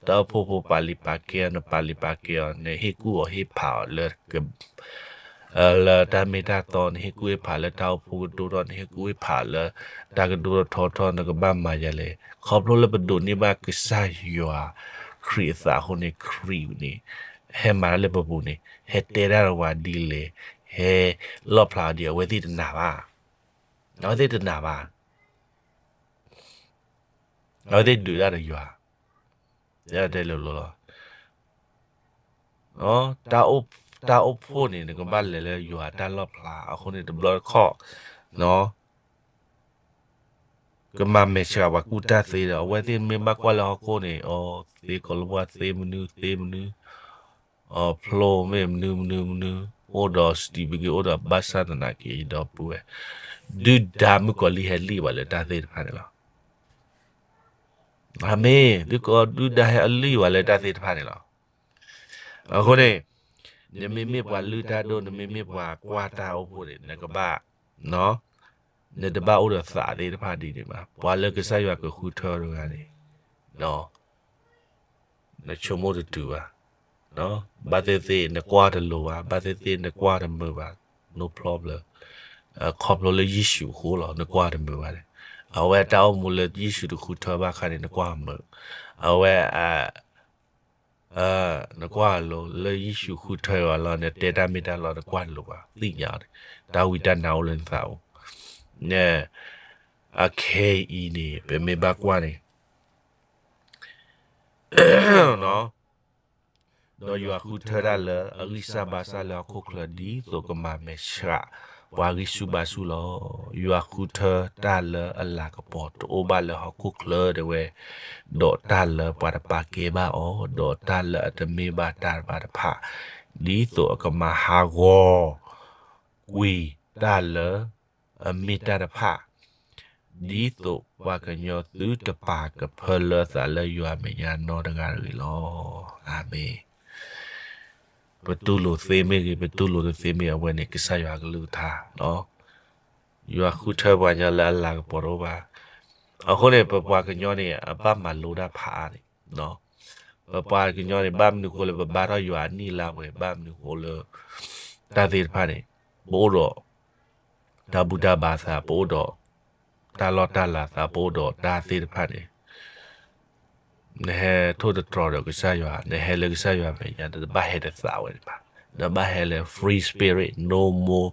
တၢ်အိၣ်ဖှိၣ်ဖိပာ်လံာ်ပာ်ကဲအီၤ, နပာ်လံာ်ပာ်ကဲအီၤ, နဟ့ၣ်ကူၣ်အီၤဟ့ၣ်ဖးအီၤလၢ လၢတၢ်မ့ၢ်တၢ်တီ, နဟ့ၣ်ကူၣ်ဟ့ၣ်ဖးလၢတၢ်အိၣ်ဖှိၣ်ကဒိၣ်ထီၣ်, နဟ့ၣ်ကူၣ်ဟ့ၣ်ဖးလၢတၢ်ကဒိၣ်ထီၣ်ထီထီၣ်, နကဘၣ်မၤယၤလဲၣ်. ခီဖျိလၢပဒိးန့ၢ်ဘၣ်ကစၢ်ယွၤခရံာ်အသးအဃိန့ၣ် ခရံာ်န့ၣ် ဟဲမၤတၢ်လၢပပူၤန့ၣ် ဟဲတဲတၢ်ဒီးပှၤဒ်လဲၣ်, ဟဲလီၣ်ဖျါအီၤဒ်လဲၣ် အဝဲသ့ၣ်တနာ်ဘၣ်. အဝဲသ့ၣ်တနာ်ဘၣ်. အဝဲသ့ၣ်ဒုးတၢ်ဒီးယွၤ, ယတဲလိၤလိၤလီၤ. တၢ်အိၣ်ဖှိၣ်န့ၣ် နကဘၣ်လဲၤလၢယွၤတၢ်လီၣ်ဖျါအဃိန့ၣ် တဘျီတခီၣ် ကမၤမဲာ်ဆှးပှၤကူၣ်တၢ်သ့ဒီး အဝဲသ့ၣ်မ့ၢ်ဘၣ်ကွၢ်လၢဟီၣ်ခိၣ်န့ၣ် အီ သ့ကိးလၢပှၤသ့မနုၤ သ့မနုၤ, အီဖျိမ့ၢ်မနုၤမနုၤမနုၤ အိၣ်ဒီး certificate အိၣ်ဒီးဘၣ်ဆၣ်သနာ်က့ ဒီပုၢ်ဝဲၢ် ဒုၣ်ဒါမုၣ်ကီၤလံၢ်ဟဲလံၣ်ပှၤလၢတၢ်သ့ၣ်တဖၣ်န့ၣ်လီၤ. အၤမ့ၣ်, ဒုၣ်ဒါဟဲလံၣ်ပှၤလၢတၢ်သ့ၣ်တဖၣ်န့ၣ်လီၤ. အဃိန့ၣ် နမ့မ့ၢ်ပှၤလုၢ်တၢ်ဒိၣ် နမ့မ့ၢ်ပှၤကွၢ်တၢ်အိၣ်ဖှိၣ်န့ၣ် နကဘၣ် နတဘၣ်အိၣ်ဒီးသးသ့ၣ်တဖၣ်ဒ်န့ၣ်ဘၣ်. ပှၤလၢကစၢ်ယွၤကဃုထၢတဂၤန့ၣ် နဆိကမိၣ်တတုၤဘၣ်. ဘၣ်သ့ၣ်သ့ၣ်နကွၢ်တလိၤဘၣ်, ဘၣ်သ့ၣ်သ့ၣ်နကွၢ်တမုာ်ဘၣ်, no problem. ခီဖျိလၢယ့ၣ်ၡူးအဃိလီၤ နကွၢ်တမုာ်ဘၣ်န့ၣ်. အဝဲတၢ်အိၣ်မူလၢယ့ၣ်ၡူးတဃုထၢဘၣ်ခါန့ၣ် နကွၢ်မုာ်, အဝဲ နကွၢ်လိၤ လၢယ့ၣ်ၡူးဃုထၢယွၤလီၤ နတဲတၢ်မ့ၢ်တၢ်လီၤ နကွၢ်လိၤဘၣ် သ့ၣ်ညါအီၤန့ၣ် တၢ်ဝံတၢ်နါအိၣ်လၢနသးအိၣ်, အခဲအံၤန့ၣ် ပမ့ၢ်ဘၣ်ကွၢ်န့ၣ် ဒီးယွၤဃုထၢတၢ်လၢအဂံၢ်စၢ်ဘါစၢ်လၢဟီၣ်ခိၣ်ချၢ ဒ်သိးကမၤမဲာ်ဆှး ပှၤဂံၢ်ဆူၣ်ဘါဆူၣ်လီၤ. ယွၤဃုထၢတၢ်လၢအလၤကပီၤတအိၣ်ဘၣ်လၢဟီၣ်ခိၣ်ချၢတဲဝဲ, ဒီးတၢ်လၢပှၤတပာ်ကဲဘၣ်အီၤ, ဒီးတၢ်လၢအတမ့ၢ်ဘၣ်တၢ်တဘၣ်တဖၣ်, ဒ်သိးအကမၤဟးဂီၤ ကွံာ်တၢ်လၢအမ့ၢ်တၢ်တဖၣ်, ဒ်သိးပှၤကညီသုတပာ်ကဖၢလၢအသးလၢယွၤအမဲာ်ညါနီတဂၤတဂ့ၤလီၤ. အၤမ့ၣ်. ပတူၢ်လိာ်သ့မ့ၢ်ဂ့ၤ ပတူၢ်လိာ်တသ့မ့ၢ်ဂ့ၤ အဝဲန့ၣ် ကစၢ်ယွၤအကလုၢ်ကထါ, ယွၤဃုထၢပှၤကညီလၢအလၤကပီၤတအိၣ်ဘၣ်. အဃိန့ၣ် ပပှၤကညီန့ၣ် အဘၣ်မၤလိတၢ်ဖးအါန့ၣ် ပပှၤကညီန့ၣ် ဘၣ်မနုၤဃိလၢပဘါထီၣ်ယွၤအနံၣ်လါဝဲ ဘၣ်မနုၤဃိလၢ တၢ်သ့ၣ်တဖၣ်န့ၣ် ပအိၣ်ဒီး တၢ်ဘူၣ်တၢ်ဘါသး ပအိၣ်ဒီး တၢ်လီၢ်တၢ်လၤသး ပအိၣ်ဒီးတၢ်သ့ၣ်တဖၣ်န့ၣ် နဟဲထိၣ်သတြီၤဒီးကစၢ်ယွၤ နဟဲလၢကစၢ်ယွၤမဲာ်ညါ နတဘၣ်ဟဲတသးဝဲန့ၣ်ဘၣ်. နဘၣ်ဟဲလၢ free spirit, no more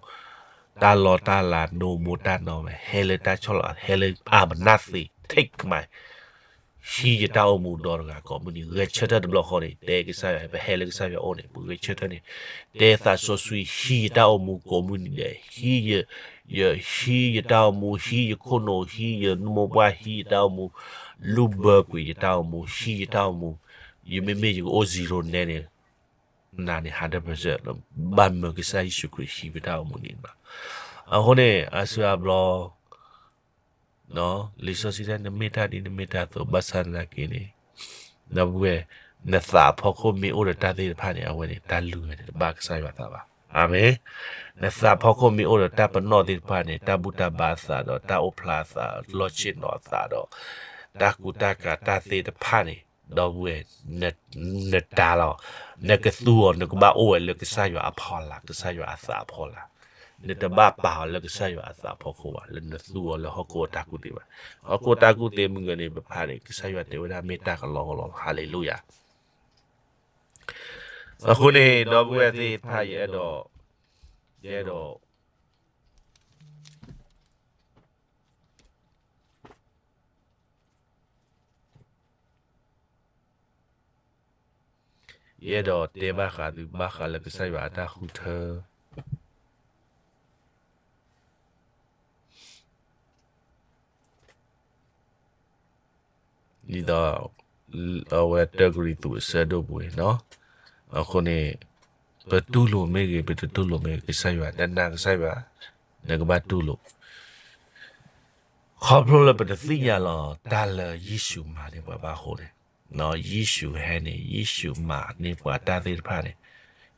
တၢ်လီၢ်တၢ်လၤ no more တၢ်နီၢ်ဝဲ ဟဲလၢတၢ်ဆီၣ်လီၤ ဟဲလၢအဘနၣ်သ့ take my ဟံးယတၢ်အိၣ်မူဒီတဂၤကိးမုၢ်နံၤ ဂဲၤဆၢထၢၣ်တဘျီဃီန့ၣ် တဲကစၢ်ယွၤ ပဟဲလၢကစၢ်ယွၤအိၣ်န့ၣ် ပဂဲၤဆၢထၢၣ်န့ၣ် တဲသးစီဆှံ ဟံးယတၢ်အိၣ်မူကိးမုၢ်နံၤဒဲး ဟံးယ ယဟံးယတၢ်အိၣ်မူ ဟံးယခိၣ်နူာ် ဟံးယမိၢ်ပှၢ် ဟံးယတၢ်အိၣ်မူ လူၢ်ဘၢကွံာ်ယတၢ်အိၣ်မူ ဟံးယတၢ်အိၣ်မူ ယမ့မ့ၢ်ယကအိၣ် zero နဲန့ၣ် နၤန့ၣ် hundred percent ဘၣ်မၢကစၢ်ယ့ၣ်ၡူးခရံာ်ဟံးပတၢ်အိၣ်မူန့ၣ်ဘၣ်. အဃိန့ၣ် အါစုအါဘျီ လံာ်စီဆှံတဲ နမ့ၢ်တၢ်ဒ်နမ့ၢ်တၢ်အသိး ဘၣ်ဆၣ်သနာ်က့န့ၣ် ဒီပုၢ်ဝဲၢ် နသးအဖီခိၣ်မ့ၢ်အိၣ်ဒီးတၢ်သ့ၣ်တဖၣ်န့ၣ် အဝဲန့ၣ် တၢ်လုၢ်ဝဲန့ၣ် တဘၣ်ကစၢ်ယွၤသးဘၣ်. အၤမ့ၣ်. နသးဖီခိၣ်မ့ၢ်အိၣ်ဒီးတၢ်ပနီၣ်သ့ၣ်တဖၣ်န့ၣ် တၢ်ဘူၣ်တၢ်ဘါအသးဒီး တၢ်အိၣ်ဖျါအသး လီၢ်ဆ့ၣ်နီၤအသးဒီး တၢ်ကူတၢ်ကၤတၢ်သ့ၣ်တဖၣ်န့ၣ် ဒီပုၢ်ဝဲၢ် နတၤလီၤ. နကသူအီၤ နကဘၣ်အိၣ်ဝဲလၢကစၢ်ယွၤအဖီလာ် ကစၢ်ယွၤအသးအဖီလာ် နတဘၣ်ပာ်အီၤလၢကစၢ်ယွၤအသးအဖီခိၣ်ဘၣ် လၢနသူအီၤလၢဟီၣ်ခိၣ်အတၢ်ကူၣ်သ့ဘၣ်. ဟီၣ်ခိၣ်တၢ်ကူၣ်သ့မုၢ်ဂီၤန့ၣ် ပဖးန့ၣ် ကစၢ်ယွၤတဲဝဲဒၣ်မ့ၢ်တၢ်ကလီကလီ ဟါလ့လူယၤ. အဃိန့ၣ် ဒီပုၢ်ဝဲၢ်သ့ၣ်တဖၣ် ယအဲၣ်ဒိး ယအဲၣ်ဒိး ယအဲၣ်ဒိးတဲဘၣ်ဃးသု ဘၣ်ဃးလၢကစၢ်ယွၤအတၢ်ဃုထၢ ဒ်သိး အဝဲတၢကရံၣ်သူးအဆၢဒိၣ်ပူၤန့ၣ်လီၤ. အဃိန့ၣ် ပတူၢ်လိာ်မ့ၢ်ဂ့ၤ ပတတူၢ်လိာ်မ့ၢ်ဂ့ၤ ကစၢ်ယွၤ နနာ်ကစၢ်ယွၤ နကဘၣ်တူၢ်လိာ် ခီဖျိလၢပတသ့ၣ်ညါလီၤ တၢ်လၢယ့ၣ်ၡူးမၤန့ၢ်ပှၤဘၣ်အဃိန့ၣ်, ယ့ၣ်ၡူးဟဲန့ၣ် ယ့ၣ်ၡူးမၤန့ၢ်ပှၤတၢ်သ့ၣ်တဖၣ်န့ၣ်,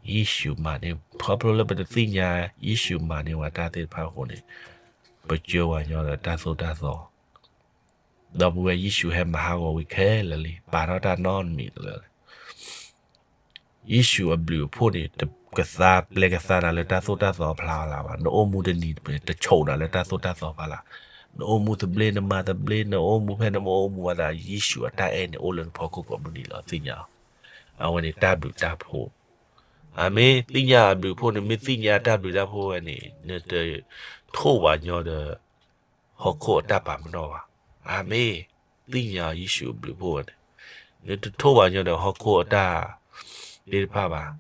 ယ့ၣ်ၡူးမၤန့ၢ် ခီဖျိလၢပတသ့ၣ်ညါ ယ့ၣ်ၡူးမၤန့ၢ်ပှၤတၢ်သ့ၣ်တဖၣ်အဃိန့ၣ်, ပစၢဝဲညီဒီးတၢ်သိၣ်တၢ်သီ ဒီပုၢ်ဝဲၢ် ယ့ၣ်ၡူးဟဲမၤဟးဂီၤဝံၤခဲလၢာ်လံ, ပာ်ထီၣ်တၢ်နီတမံၤလၢ ယ့ၣ်ၡူးအဘျုးအဖှိၣ်န့ၣ် တကသါပျဲကသါနၤလၢတၢ်သိၣ်တၢ်သီဖျါအီၤလၢၤဘၣ်. နအိၣ်မူတနံၤတပှဲၤ တဆိးနၤလၢတၢ်သိၣ်တၢ်သီဖျါလၢၤ. နအိၣ်မူသဘျ့ နမၤသဘျ့ နအိၣ်မူဖဲနမ့ၢ်အိၣ်မူအသး ယ့ၣ်ၡူးအတၢ်အဲၣ်န့ၣ်အိၣ်လၢနဖီခိၣ်ကိးမုၢ်နံၤလီၤ သ့ၣ်ညါအီၤ. အဝဲန့ၣ်တၢ်ဘျုးတၢ်ဖှိၣ် အၤမ့ၣ်, သ့ၣ်ညါအဘျုးအဖှိၣ်န့ၣ် မ့ၢ်သ့ၣ်ညါတၢ်ဘျုးတၢ်ဖှိၣ်ဝဲန့ၣ် နတထိၣ်ဘၣ်ညီဒီး ဟီၣ်ခိၣ်အတၢ်ပာ်ပနီၣ်ဘၣ်. အၤမ့ၣ်, သ့ၣ်ညါယ့ၣ်ၡူးအဘျုးအဖှိၣ်ဝဲန့ၣ် နတထိၣ်ဘၣ်ညီဒီးဟီၣ်ခိၣ်အတၢ်သ့ၣ်တဖၣ်ဘၣ်.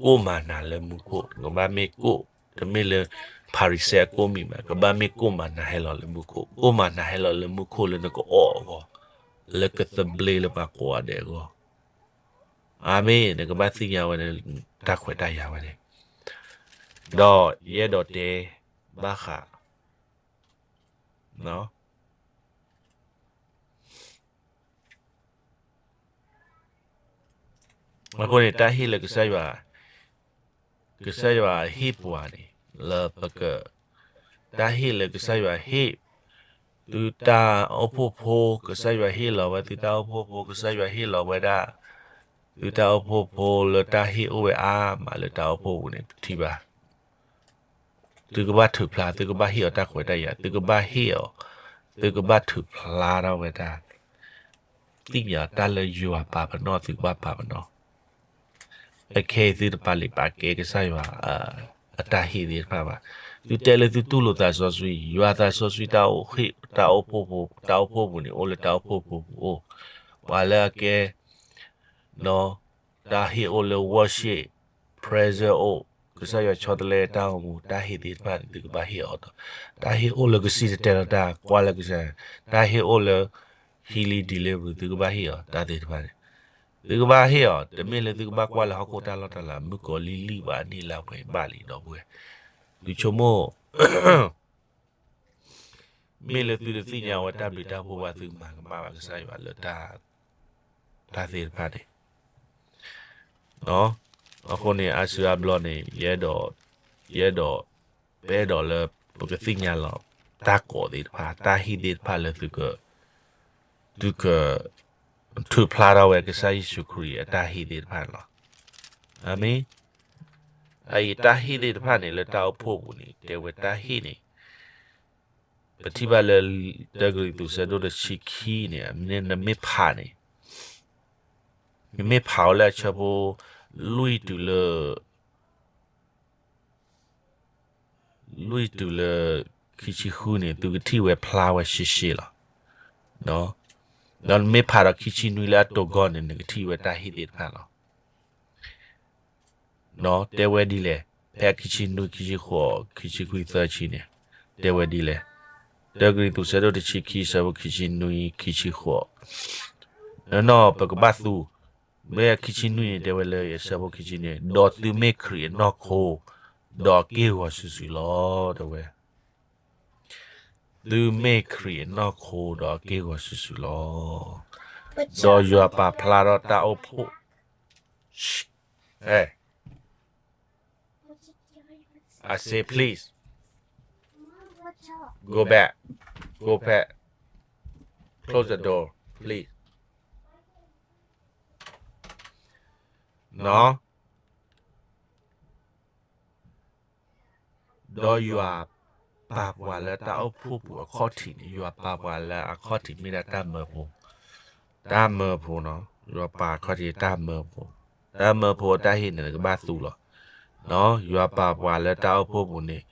ကိၣ်မၤနၤလၢမူခိၣ် ကဘၣ်မ့ၢ်ကိၣ်, တမ့ၢ်လၢ ဖၤရံၤၡဲအကိၣ်မံၤဘၣ်, ကဘၣ်မ့ၢ်ကိၣ်မၤနၤဟဲလီၤလၢမူခိၣ်, ကိၣ်မၤနၤဟဲလီၤလၢမူခိၣ်လၢနကအီၣ်အဂီၢ်, လၢကသဘျ့လၢပှၤကိးဂၤဒဲးအဂီၢ်. အၤမ့ၣ်, နကဘၣ်သ့ၣ်ညါဝဲန့ၣ် တၢ်ခွဲးတၢ်ယာ်ဝဲန့ၣ်, ဒီးယအဲၣ်ဒိးတဲဘၣ်ဃး အဃိန့ၣ် တၢ်ဟ့ၣ်လၢကစၢ်ယွၤ, ကစၢ်ယွၤဟ့ၣ်ပှၤန့ၣ် လၢပက, တၢ်ဟ့ၣ်လၢကစၢ်ယွၤဟ့ၣ် သုတၢ်အိၣ်ဖှိၣ်ဖိ ကစၢ်ယွၤဟ့ၣ်လီၤဝဲသုတၢ်အိၣ်ဖှိၣ်ဖိ ကစၢ်ယွၤဟ့ၣ်လီၤဝဲဒၣ် သုတၢ်အိၣ်ဖှိၣ်ဖိလၢတၢ်ဟ့ၣ်အိၣ်ဝဲအါမးလၢတၢ်အိၣ်ဖှိၣ်ပူၤန့ၣ် ပထံၣ်ဘၣ် သုကဘၣ်ထုးဖျါ, သုကဘၣ်ဟ့ၣ်အီၤတၢ်ခွဲးတၢ်ယာ်, သုကဘၣ်ဟ့ၣ်အီၤ, သုကဘၣ်ထုးဖျါထီၣ်ဝဲဒၣ် သ့ၣ်ညါတၢ်လၢယွၤပာ်ပနီၣ် သုကဘၣ်ပာ်ပနီၣ်. အခဲအံၤသုတပာ်လုၢ်ပာ်ကဲကစၢ်ယွၤ အတၢ်ဟ့ၣ်သ့ၣ်တဖၣ်ဘၣ်. သုတဲလၢသုတူၢ်လိာ်သးစီဆှံ, ယွၤသးစီဆှံ တၢ်အိၣ်ဖှိၣ်, တၢ်အိၣ်ဖှိၣ်ပူၤ, တၢ်အိၣ်ဖှိၣ်ပူၤန့ၣ် အိၣ်လၢတၢ်အိၣ်ဖှိၣ်ပူၤပူၤအိၣ်, ပှၤလၢအကဲ တၢ်ဟ့ၣ်အိၣ်လၢ worship, praise အိၣ်, ကစၢ်ယွၤဆီတလဲတၢ်အိၣ်မူ တၢ်ဟ့ၣ်သ့ၣ်တဖၣ်န့ၣ် သုကဘၣ်ဟ့ၣ်အီၤဒီး, တၢ်ဟ့ၣ်အိၣ်လၢကစံၣ်တဲၤတဲလီၤတၢ် ကွၢ်လၢကစၢ်, တၢ်ဟ့ၣ်အိၣ်လၢ healing deliverance သုကဘၣ်ဟ့ၣ်အီၤ တၢ်သ့ၣ်တဖၣ်န့ၣ်, သုကဘၣ်ဟ့ၣ်အီၤ, တမ့ၢ်လၢသုကဘၣ်ကွၢ်လၢဟီၣ်ခိၣ်တၢ်လီၢ်တၢ်လၤ မုၣ်ကီၤလံၢ်လံၢ်ဘၣ် အနံၣ်လါပှဲၤဘၣ်လံဒီပုၢ်ဝဲၢ်, သုဆိကမိၣ် မ့ၢ်လၢသုတသ့ၣ်ညါဝဲတၢ်ဘျုးတၢ်ဖှိၣ်ဘၣ် သုမၤကမၣ်ဘၣ်ကစၢ်ယွၤလၢ တၢ်သ့ၣ်တဖၣ်န့ၣ်, အဃိန့ၣ် အါစုအါဘျီန့ၣ် ယအဲၣ်ဒိး, ယအဲၣ်ဒိး, ပအဲၣ်ဒိးလၢ ပကသ့ၣ်ညါလီၤ တၢ်ကိးသ့ၣ်တဖၣ် တၢ်ဟ့ၣ်သ့ၣ်တဖၣ်လၢသုက သုက ထုးဖျါထီၣ်ဝဲကစၢ်ယ့ၣ်ၡူးခရံာ်အတၢ်ဟ့ၣ်သ့ၣ်တဖၣ်န့ၣ်လီၤ. အမ့ၢ်, အအံၤတၢ်ဟ့ၣ်သ့ၣ်တဖၣ်န့ၣ် လၢတၢ်အိၣ်ဖှိၣ်ပူၤန့ၣ် တဲဝဲတၢ်ဟ့ၣ်န့ၣ် ပထံၣ်ဘၣ်လၢ တၢကရံၣ်သူး ဆၢဒိၣ်တဆံခံန့ၣ် နမ့ၢ်ဖးန့ၣ်, နမ့ၢ်ဖးအီၤလၢအဆၢဖိ လွံၢ်တုၤလၢ လွံၢ်တုၤလၢ ခံဆံဃုန့ၣ် သုကထံၣ်ဝဲဖျါဝဲရှဲရှဲလီၤ. ဒီးနမ့ၢ်ဖးဒီးခံဆံနွံလၢအတိာ်ကီၢ်န့ၣ် နကထံၣ်ဝဲတၢ်ဟ့ၣ်သ့ၣ်တဖၣ်လီၤ. တဲဝဲဒ်လဲၣ်, ဖဲခံဆံနွံ ခံဆံဃိး ခံဆံခွံ သၢဆံန့ၣ် တဲဝဲဒ်လဲၣ်, တၢကရံၣ်သူး ဆၢဒိၣ်တဆံခံ ဆၢဖိခံဆံနွံ ခံဆံဃိး, နီၢ်နီၢ်ပကဘၣ်သူ မ့ၢ်ခံဆံနွံန့ၣ် တဲဝဲလၢအဆၢဖိခံဆံနွံ, ဒီးသုမ့ၢ်ခရံာ်အနီၢ်ခိ ဒီးအက့ၢ်ဂီၤစုာ်စုာ်လီၤ တဲဝဲ. သုမ့ၢ်ခရံာ်အနီၢ်ခိ ဒီးအက့ၢ်ဂီၤစုာ်စုာ်လီၤ. ဒီးယွၤပာ်ဖျါထီၣ်တၢ်အိၣ်ဖှိၣ် I say please. Go back. Go back. Close the door, please. နီၢ် ဒီးယွၤပာ်ပှၤလၢတၢ်အိၣ်ဖှိၣ်ပူၤအခီၣ်ထံးန့ၣ်, ယွၤပာ်ပှၤလၢအခီၣ်ထံးမ့ၢ်ဒၣ်တၢ်မၢဖိ, တၢ်မၢဖိနီၢ်, ယွၤပာ်အခီၣ်ထံးတၢ်မၢဖိ, တၢ်မၢဖိအတၢ်ဟ့ၣ်န့ၣ် နကဘၣ်သူလီၤ. ယွၤပာ်ပှၤလၢတၢ်အိၣ်ဖှိၣ်ပူၤန့ၣ်,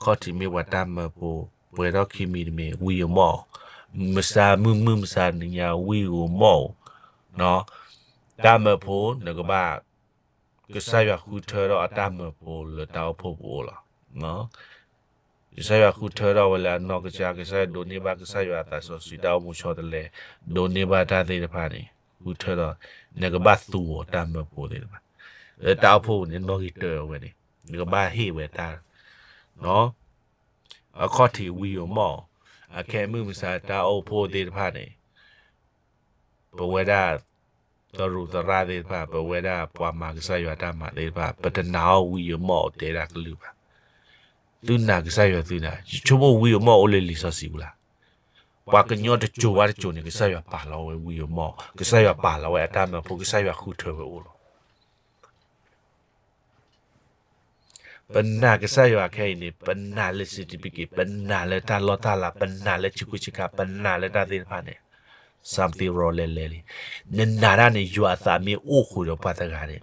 ခီၣ်ထံးမ့ၢ်ပှၤတၢ်မၢဖိ, ပှဲၤထီၣ်ခံမံၤတမံၤ ဝံအမီၢ်, မုၢ်မဆါမုၢ်မုၢ်မဆါနံၤညါ ဝံဧိၤမီၢ်ဧိၤ, တၢ်မၢဖိ နကဘၣ် ကစၢ်ယွၤဃုထၢထီၣ်အတၢ်မၢဖိလၢတၢ်အိၣ်ဖှိၣ်ပူၤအိၣ်လီၤ. ကစၢ်ယွၤဃုထၢထီၣ်ဝဲလၢအနီၢ်ကစၢ်, ကစၢ်ယွၤဒိးန့ၢ်ဘၣ်ကစၢ်ယွၤအသးစီဆှံတၢ်အိၣ်မူဆီတလဲ, ဒိးန့ၢ်ဘၣ်တၢ်သ့ၣ်တဖၣ်န့ၣ်, ဃုထၢထီၣ်, နကဘၣ်သူအီၤတၢ်မၢဖိသ့ၣ်တဖၣ်, လၢတၢ်အိၣ်ဖှိၣ်ပူၤန့ၣ် နီၣ်ဂံၢ်တၢဝဲန့ၣ်, နကဘၣ်ဟ့ၣ်ဝဲတၢ် အခီၣ်ထံးဝံဧိၤမီၢ်ဧိၤ, အခဲမုၢ်မဆါတၢ်အိၣ်ဖှိၣ်သ့ၣ်တဖၣ်န့ၣ်, ပဝဲဒၣ် သရူးသရၣ်သ့ၣ်တဖၣ်, ပဝဲဒၣ်ပှၤမၤကစၢ်ယွၤတၢ်မၤသ့ၣ်တဖၣ်, ပတနာ်အီၤဝံဧိၤမီၢ်ဧိၤတဲဒၣ်ကလုၢ်ဘၣ်. သုနာ်ကစၢ်ယွၤသုနာ်, ယဆိကမိၣ်ဝံဧိၤမီၢ်ဧိၤအိၣ်လၢလံာ်စီဆှံပူၤလၢ်. ပှၤကညီတစိၤဘၣ်တစိၤန့ၣ် ကစၢ်ယွၤပာ်လီၤဝဲဝံဧိၤမီၢ်ဧိၤ, ကစၢ်ယွၤပာ်လီၤဝဲအတၢ်မၢဖိ, ကစၢ်ယွၤဃုထၢဝဲအိၣ်လီၤ. ပနာ်ကစၢ်ယွၤခဲအံၤန့ၣ်, ပနာ်လၢ certificate, ပနာ်လၢတၢ်လီၢ်တၢ်လၤ, ပနာ်လၢဆ့ကူဆ့ကၤ, ပနာ်လၢတၢ်သ့ၣ်တဖၣ်န့ၣ်, something wrong လဲၤလဲၤလံ. နနာ်ဒၣ်န့ၣ် ယွၤအသးမ့ၢ်အိၣ်ဃုာ်ဒီးပှၤတဂၤန့ၣ်,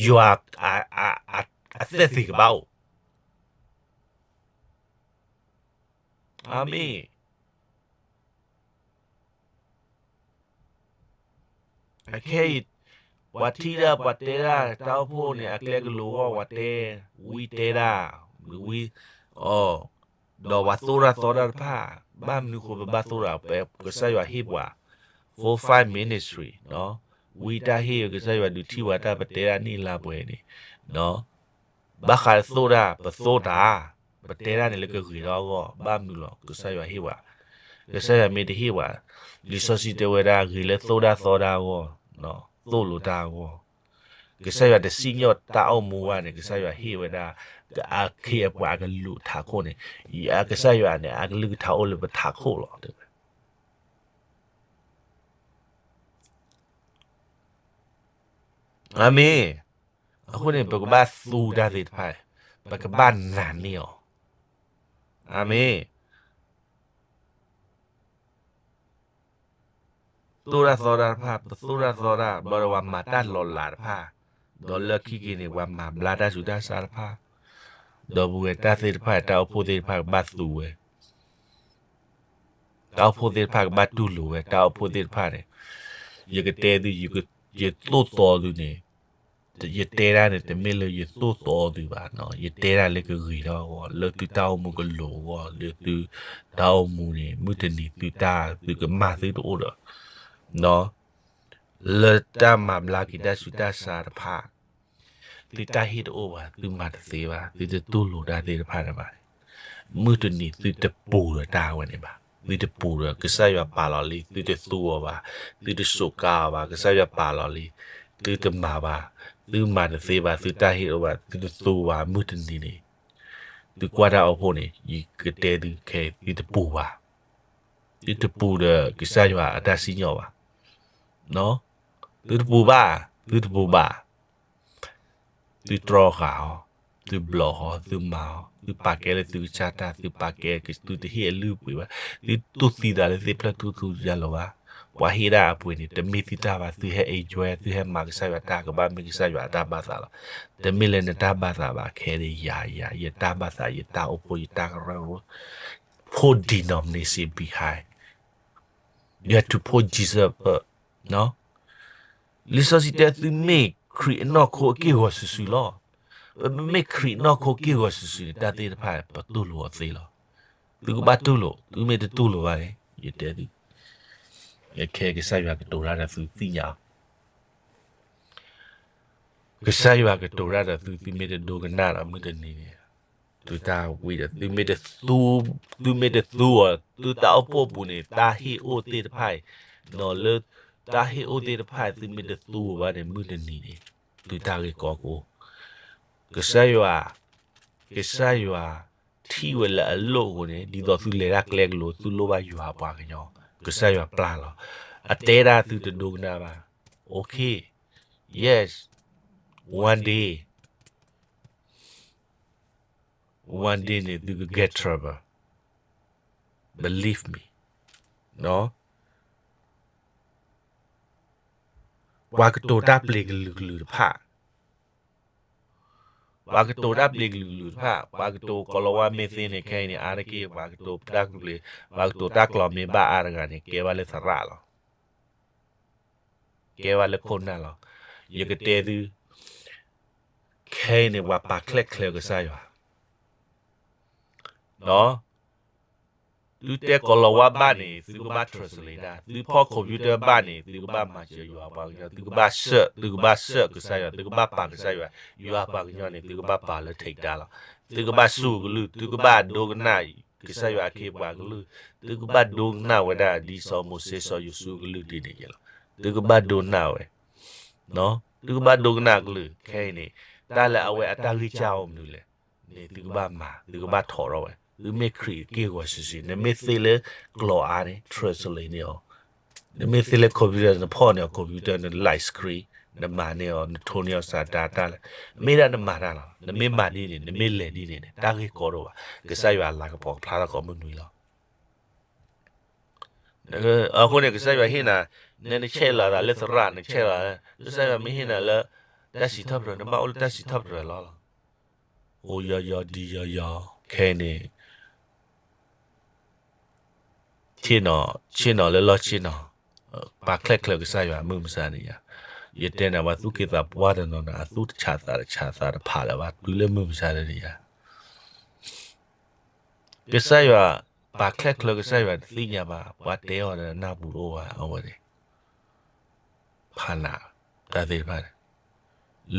ယွၤအ, အ, အ, အသက်သေကဘၣ်အိၣ်. အၤမ့ၣ်. အခဲအံၤ, ပှၤထံၣ်ဒၣ်ပှၤတဲဒၣ်တၢ်အိၣ်ဖှိၣ်န့ၣ် အကျဲကလိၤအဂီၢ် ပှၤတဲ, ဝံတဲဒၣ်, ဝံ, အီ, ဒီးပှၤသိၣ်တၢ်သီတၢ်တဖၣ်, ဘၣ်မနုၤဃိပဘၣ်သိၣ်တၢ်, ပကစၢ်ယွၤဟ့ၣ်ပှၤ, four five ministry, ဝံတၢ်ဟ့ၣ် ကစၢ်ယွၤဒုးထံၣ်ပှၤတၢ်ပတဲဒၣ်နံၣ်လါပှဲၤန့ၣ်, ဘၣ်ဃးသိၣ်တၢ် ပသိၣ်တၢ်, ပတဲဒၣ်န့ၣ်လၢကဂ့ၤထီၣ်အဂီၢ်, ဘၣ်မနုၤလီၤ ကစၢ်ယွၤဟ့ၣ်ပှၤ, ကစၢ်ယွၤမ့ၢ်တဟ့ၣ်ပှၤ, လံာ်စီဆှံတဲဝဲဒၣ်ဂ့ၤလၢသိၣ်တၢ်သီတၢ်အဂီၢ်, သိၣ်လိတၢ်အဂီၢ်, ကစၢ်ယွၤတစံၣ်ညီၣ်တၢ်အိၣ်မူဘၣ်န့ၣ် ကစၢ်ယွၤဟ့ၣ်ဝဲဒၣ်, အခ့အပှၤအကလုၢ်ထးခိၣ်န့ၣ်, ကစၢ်ယွၤန့ၣ် အကလုၢ်ကထါအိၣ်လၢပထးခိၣ်လီၤ. အၤမ့ၣ်. အဃိန့ၣ် ပကဘၣ်သူတၢ်သ့ၣ်တဖၣ်, ပကဘၣ်နာ်န့ၢ်အီၤ, အၤမ့ၣ်. သိၣ်တၢ်သီတၢ်တဖၣ် ပသိၣ်တၢ်သီတၢ် ဘၣ်ဒီးပှၤမၤတၢ်လီၤလးတဖၣ်, ဒီးလၢခံက့ၤန့ၣ် ပှၤမၤဘျါတၢ်ဆူးတၢ်ဆါတဖၣ်, ဒီပုၢ်ဝဲၢ် တၢ်သ့ၣ်တဖၣ် တၢ်အိၣ်ဖှိၣ်သ့ၣ်တဖၣ်ကဘၣ်သူဝဲ, တၢ်အိၣ်ဖှိၣ်သ့ၣ်တဖၣ်ကဘၣ်တူၢ်လိာ်ဝဲ, တၢ်အိၣ်ဖှိၣ်သ့ၣ်တဖၣ်န့ၣ်, ယကတဲသု ယသိၣ်သီသုန့ၣ်, ယတဲတၢ်န့ၣ် တမ့ၢ်လၢယသိၣ်သီသုဘၣ်, ယတဲတၢ်လၢကဂ့ၤထီၣ်အဂီၢ် လၢသုတၢ်အိၣ်မူကလိၤအဂီၢ် လၢသုတၢ်အိၣ်မူန့ၣ် မုၢ်တနံၤသုတၢ်သုကမၣ်သုတအိၣ်ဒီး လၢတၢ်မၤဘျါက့ၤတၢ်ဆူးတၢ်ဆါတဖၣ်, သုတၢ်ဟ့ၣ်တအိၣ်ဘၣ်, သုမၤတသ့ဘၣ်, သုတတူၢ်လိာ်တၢ်သ့ၣ်တဖၣ်န့ၣ်ဘၣ်, မုၢ်တနံၤသုတပူၤဒီးတၢ်ဝဲန့ၣ်ဘၣ်, သုတပူၤဒီးကစၢ်ယွၤပာ်လီၤလံ သုတသူအီၤဘၣ်, သုတစူးကါအီၤဘၣ်, ကစၢ်ယွၤပာ်လီၤလံ သုတမၤဘၣ်, သုမၤတသ့ဘၣ်, သုတၢ်ဟ့ၣ်တအိၣ်ဘၣ်, သုတသူဘၣ်, မုၢ်တနံၤန့ၣ် သုကွၢ်တၢ်အိၣ်ဖှိၣ်န့ၣ် ယကတဲသုခဲအံၤ သုတပူၤဘၣ်, သုတပူၤဒီးကစၢ်ယွၤအတၢ်စံၣ်ညီၣ်ဘၣ်, သုတပူၤဘၣ်, သုတပူၤဘၣ် သုတြီဃာ်အီၤ, သုဘျီဃီ, သုမၤအီၤ, သုပာ်ကဲလၢသုကစၢ်တၢ်, သုပာ်ကဲ, သုတဟ့ၣ်အလုၢ်အပှ့ၤဘၣ်, သုတူၢ်သံသးလၢသ့ၣ်ဖျၢၣ်ထူၣ်ထူၣ်ယါလီၤဘၣ်, ပှၤဟ့ၣ်ဒၣ်အပှ့ၤန့ၣ် တမ့ၢ်သုတၢ်ဘၣ်, သုဟဲ enjoy, သုဟဲမၤကစၢ်ယွၤတၢ် ကဘၣ်မ့ၢ်ကစၢ်ယွၤအတၢ်ဘၣ်သးလီၤ, တမ့ၢ်လၢနတၢ်ဘၣ်သးဘၣ်, ခဲအံၤယၤ, ယၤ, ယတၢ်ဘၣ်သး, ယတၢ်အိၣ်ဖှိၣ်, ယတၢ်ကရၢကရိ, put denomination behind, you have to put Jesus first, လံာ်စီဆှံတဲ သုမ့ၢ်ခရံာ်အနီၢ်ခိအက့ၢ်အဂီၤစုာ်စုာ်လီၤ, ပမ့ၢ်ခရံာ်နီၢ်ခိက့ၢ်ဂီၤစုာ်စုာ်န့ၣ် တၢ်သ့ၣ်တဖၣ်ပတူၢ်လိာ်အီၤသ့လီၤ, သုကဘၣ်တူၢ်လိာ်, သုမ့ၢ်တတူၢ်လိာ်ဘၣ်န့ၣ် ယတဲသု, ခဲကစၢ်ယွၤကတိၤတၢ်ဒီးသုသ့ၣ်ညါ ကစၢ်ယွၤကတိၤတၢ်ဒီးသု, သုမ့ၢ်တဒိကနၣ်ဒီးမုၢ်တနံၤန့ၣ်, သုတၢ်ဝံၤဒီး, သုမ့ၢ်တသူအီၤ, သုတၢ်အိၣ်ဖှိၣ်ပူၤန့ၣ် တၢ်ဟ့ၣ်အိၣ်သ့ၣ်တဖၣ်အံၤ, ဒီးလၢတၢ်ဟ့ၣ်အိၣ်သ့ၣ်တဖၣ်အံၤ သုမ့ၢ်တသူအီၤဘၣ်န့ၣ် မုၢ်တနံၤန့ၣ်, သုတၢ်ဂ့ၢ်ကီကိ, ကစၢ်ယွၤ, ကစၢ်ယွၤထံၣ်ဝဲလၢအလိၣ်အဃိန့ၣ်, ဒ်သိးသုလဲၤတၢ်ကျဲကလိၤ သုလိၣ်ဘၣ်ယွၤအပှၤကညီ, ကစၢ်ယွၤပျၢ်လီၤ, အတဲဒၣ်သုတဒိကနၣ်ဘၣ်, okay, yes, one day, one day န့ၣ် သုက get trouble, believe me, ပှၤကတိၤတၢ်ပျ့ၤကလုာ်ကလုာ်တဖၣ်, ပှၤကတိၤတၢ်ပျ့ၤကလုာ်ကလုာ်တဖၣ်, ပှၤကတိၤကီၤလၤဝါမ့ၢ်သ့န့ၣ် ခဲအံၤန့ၣ် အါတက့ၢ် ပှၤကတိၤတၢ်ပျ့ၤ, ပှၤကတိၤတၢ်ကျိာ်မ့ၢ်ဘၣ်အါတဂၤန့ၣ် ကဲဘၣ်လၢသရၣ်လီၤ. ကဲဘၣ်လၢခိၣ်နၢ်လီၤ. ယကတဲသု, ခဲအံၤန့ၣ် ပှၤပာ်ချဲၣ်ချၢကစၢ်ယွၤ, သုတဲကီၤလၤဝါဘၣ်န့ၣ် သုကဘၣ် translate တၢ်, သုဖီၣ် computer ဘၣ်န့ၣ် သုကဘၣ်မၤစၢၤယွၤပှၤကညီ, သုကဘၣ် search, သုကဘၣ် search ကစၢ်ယွၤ, သုကဘၣ်ပာ်ကစၢ်ယွၤ, ယွၤပှၤကညီန့ၣ် သုကဘၣ်ပာ်လၢထံးတၢ်လီၤ. သုကဘၣ်စူၢ်ကလုၢ်, သုကဘၣ်ဒိကနၣ်ကစၢ်ယွၤအခ့အပှၤကလုၢ်, သုကဘၣ်ဒိကနၣ်ဝဲဒၣ်ဒ်စီၤမိၤၡ့စီၤယိၤၡူကလုၢ်ဒ်န့ၣ်လီၤ. သုကဘၣ်ဒိကနၣ်ဝဲ, သုကဘၣ်ဒိကနၣ်ကလုၢ်, ခဲအံၤန့ၣ် တၢ်လၢအဝဲအတၢ်ဂံၢ်စၢ်အိၣ်မနုၤလဲၣ်န့ၣ် သုကဘၣ်မၤ, သုကဘၣ်ထိးထီၣ်ဝဲ, သုမ့ၢ်ခရံာ်က့ၢ်ဂီၤစုာ်စုာ်, နမ့ၢ်သ့လၢကျိာ်အါန့ၣ် translate န့ၢ်အီၤ, နမ့ၢ်သ့လၢ computer နဖီၣ်န့ၢ်အီၤ computer န light screen နမၤန့ၢ်အီၤ နထိန့ၢ်အီၤစးတၢ်တၢ်လၢ, မ့ၢ်ဒၣ်နမၤတၢ်လီၤ. နမ့ၢ်မၤဒ်န့ၣ် နမ့ၢ်လဲၤဒ်န့ၣ်န့ၣ် တၢ်ဂ့ၢ်ကီဒိၣ်ဘၣ်, ကစၢ်ယွၤအလၤကပီၤကဖျါထီၣ်ကိးမုၢ်နွံလီၤ. အဃိန့ၣ် ကစၢ်ယွၤဟ့ၣ်နၤ, နနဆဲးလီၤသးလၢသရၣ် နဆဲးလီၤ, ကစၢ်ယွၤမ့ၢ်ဟ့ၣ်နၤလၢ တၢ်စံးထီၣ်ပတြၢၤ နဘၣ်အိၣ်လၢတၢ်စံးထီၣ်ပတြၢၤလီၤလီၤ. အိၣ်ယီယီဒ်ယီယီ, ခဲအံၤန့ၣ် ဆ့ၣ်နီၤ, ဆ့ၣ်နီၤလၢလီၢ်ဆ့ၣ်နီၤ, ပာ်ချဲၣ်ချၢကစၢ်ယွၤမုၢ်မဆါန့ၣ်ယါ, ယတဲနၤ ပှၤသူၣ်က့သးပှၢ်တနီၤနီၤ အသူၣ်တဆးသးတဆးသးတဖးလၢၤဘၣ် တုၤလၢမုၢ်မဆါတနံၤယါ ကစၢ်ယွၤ, ပာ်ချဲၣ်ချၢကစၢ်ယွၤတသ့ၣ်ညါဘၣ်, ပှၤတဲအီၤဒီးနၢ်ပူၤတအိၣ်ဘၣ်, အဝဲန့ၣ် ဖးနး, တၢ်သ့ၣ်တဖၣ်န့ၣ်